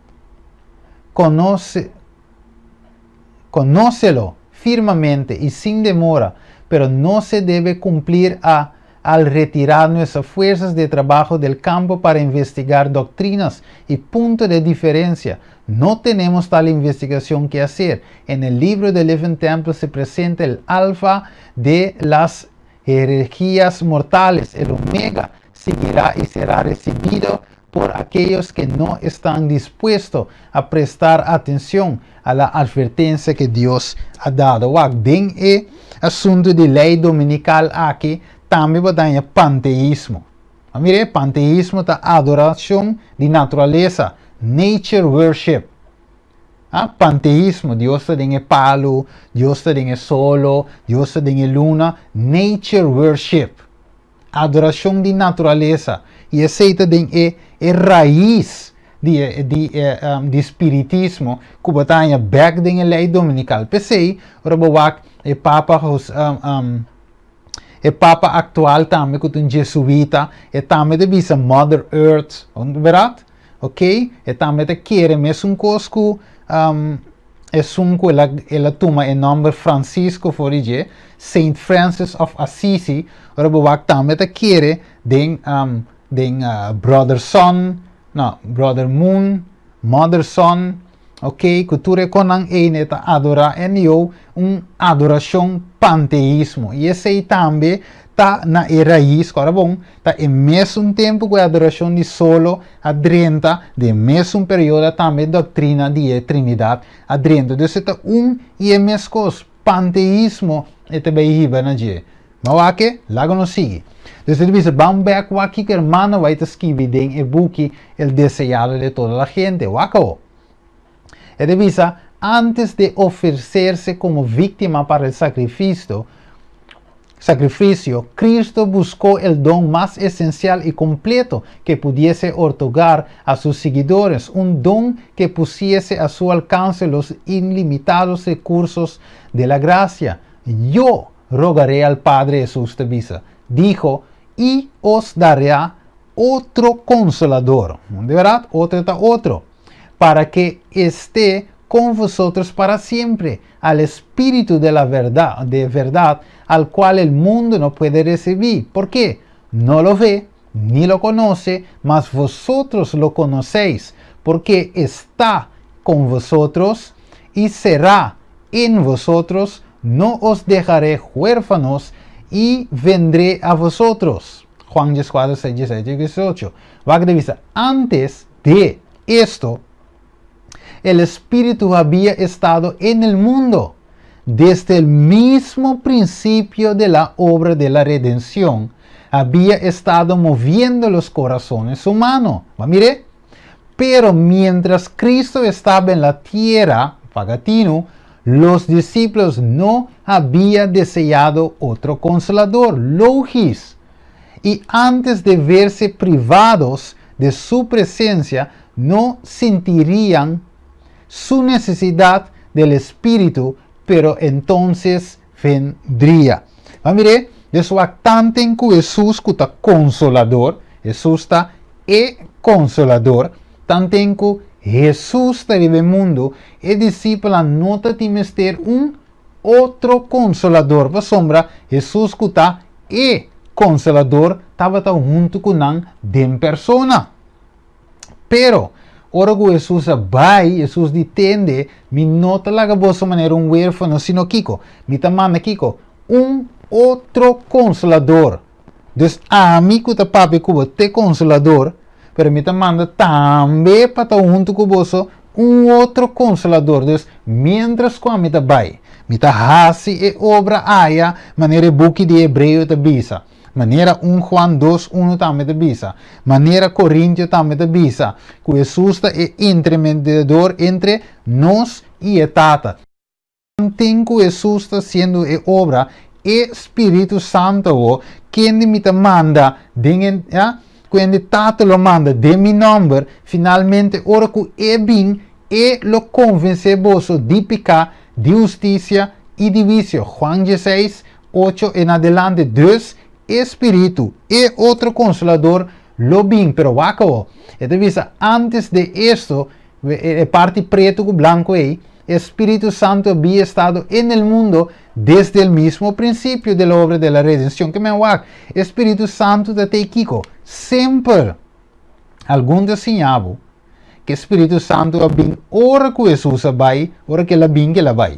Conócelo firmemente y sin demora, pero no se debe cumplir al retirar nuestras fuerzas de trabajo del campo para investigar doctrinas y puntos de diferencia. No tenemos tal investigación que hacer. En el libro del Living Temple se presenta el alfa de las herejías mortales, el omega seguirá y será recibido por aquellos que no están dispuestos a prestar atención a la advertencia que Dios ha dado. Wak, den e asuntu di lei dominikal aki, tambe bo ta panteísmo. Mira, panteísmo ta adorashon di naturalesa, nature worship. Ah, panteísmo, Dios ta den palu, Dios ta den solo, Dios ta den luna, nature worship. Adorashon di naturalesa. I esei ta den e rais di spiritismo ku bo ta bèk den lei dominikal. P'esei, ora bo wak e papa aktual tambe ku un jesuita e tambe ta bisa Mother Earth, berdat? Ok? E tambe ta kere mesun kos ku esun ku el a tuma e nòmber Francisco for di dje, Saint Francis of Assisi, ora bo wak tambe ta kere den Brother Sun, no, Brother Moon, Mother Sun, ok? Ku tur e kosnan ei ta adorá en un adorashon panteísmo. I esei tambe ta na e rais, awor bon, ta e mesun tempu ku e adorashon di solo a drenta, den mesun periodo tambe doktrina di Trinidat a drenta. Anto, ta un i e mesun kos, panteísmo e tambe riba na dje. Ma wak, laga nos sigui. Anto, e ta bisa, ban bèk aki ku hermano White skibi den e buki El deseado de toda la gente. Wak. E ta bisa, antes de ofrecerse como víctima para el sacrificio, Sacrificio, Cristo buscó el don más esencial y completo que pudiese otorgar a sus seguidores, un don que pusiese a su alcance los ilimitados recursos de la gracia. "Yo rogaré al Padre", Jesús ta bisa, dijo, "y os dará otro consolador". Di berdat, otro ta otro. "Para que esté con vosotros para siempre, al Espíritu de la verdad, de verdad, al cual el mundo no puede recibir. ¿Por qué? No lo ve ni lo conoce, mas vosotros lo conocéis, porque está con vosotros y será en vosotros. No os dejaré huérfanos y vendré a vosotros". Juan 14, 6, 17 18. Wak di vista. Antes de esto, el Espíritu había estado en el mundo desde el mismo principio de la obra de la redención. Había estado moviendo los corazones humanos. Mire, pero mientras Cristo estaba en la tierra, paga tinu, los discípulos no habían deseado otro consolador, lógico. Y antes de verse privados de su presencia, no sentirían su necesidad del Espíritu, pero entonces vendría. Ma mire, dus tanten ku Jesus ku ta consolador, Jesus ta e consolador, tanten ku Jesus ta riba mundu, e disipelnan no tabatin mester un otro consolador. Pasombra, Jesus ku ta e consolador, tabata huntu ku nan den persona. Pero, ora ku Jesus bai, Jesus di: "Tende, mi no ta laga boso manera un huérfano, sino kiko? Mi ta manda kiko? Un otro consolador". Dus ami ku ta papia ku bo ta consolador, pero mi ta manda tambe pa ta huntu ku boso un otro consolador. Dus mientras ku ami ta bai, mi ta hasi e obra aya, manera buki di Hebreo ta bisa. Manera 1 Juan 2, 1 tambe ta bisa. Manera Korintio tambe ta bisa. Ku Jesus ta e intermediador entre nos i e Tata. Tanten ku Jesus ta hasiendo e obra, e Spiritu Santu, kende mi ta manda, den, ja, kende Tata lo manda den mi nòmber, finalmente, ora ku e bin, e lo konvensé boso di piká, di hustisia i di huisio. Juan 16, 8 en adelante. Dus, Spiritu e otro consolador lo bin, pero wak, e ta bisa "antes de esto", e parti pretu ku blanku ei, "Espíritu Santo había estado en el mundo desde el mismo principio de la obra de la redención". Ke men wak, Spiritu Santu ta kiko? Semper. Algun ta siña bo ku Spiritu Santu a bin ora ku Jesus a bai, ora ku el a bin, ku el a bai.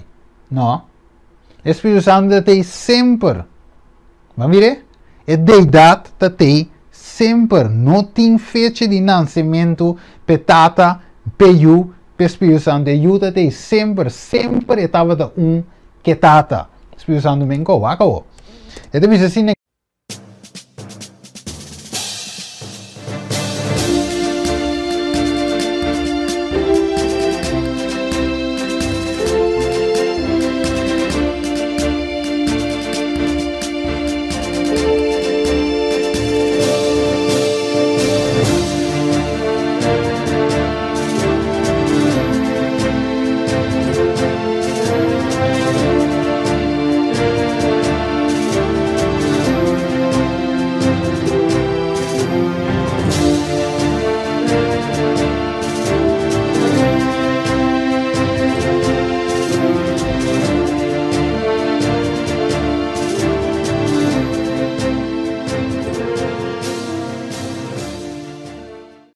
No. Spiritu Santu ta semper. Ma mire, e deidat ta semper. No tin fecha di nasementu pa Tata, pa Yu, pa Spiritu Santu. Yu ta semper, semper tabata un ku Tata. Spiritu Santu men ko, wak. E ta asina.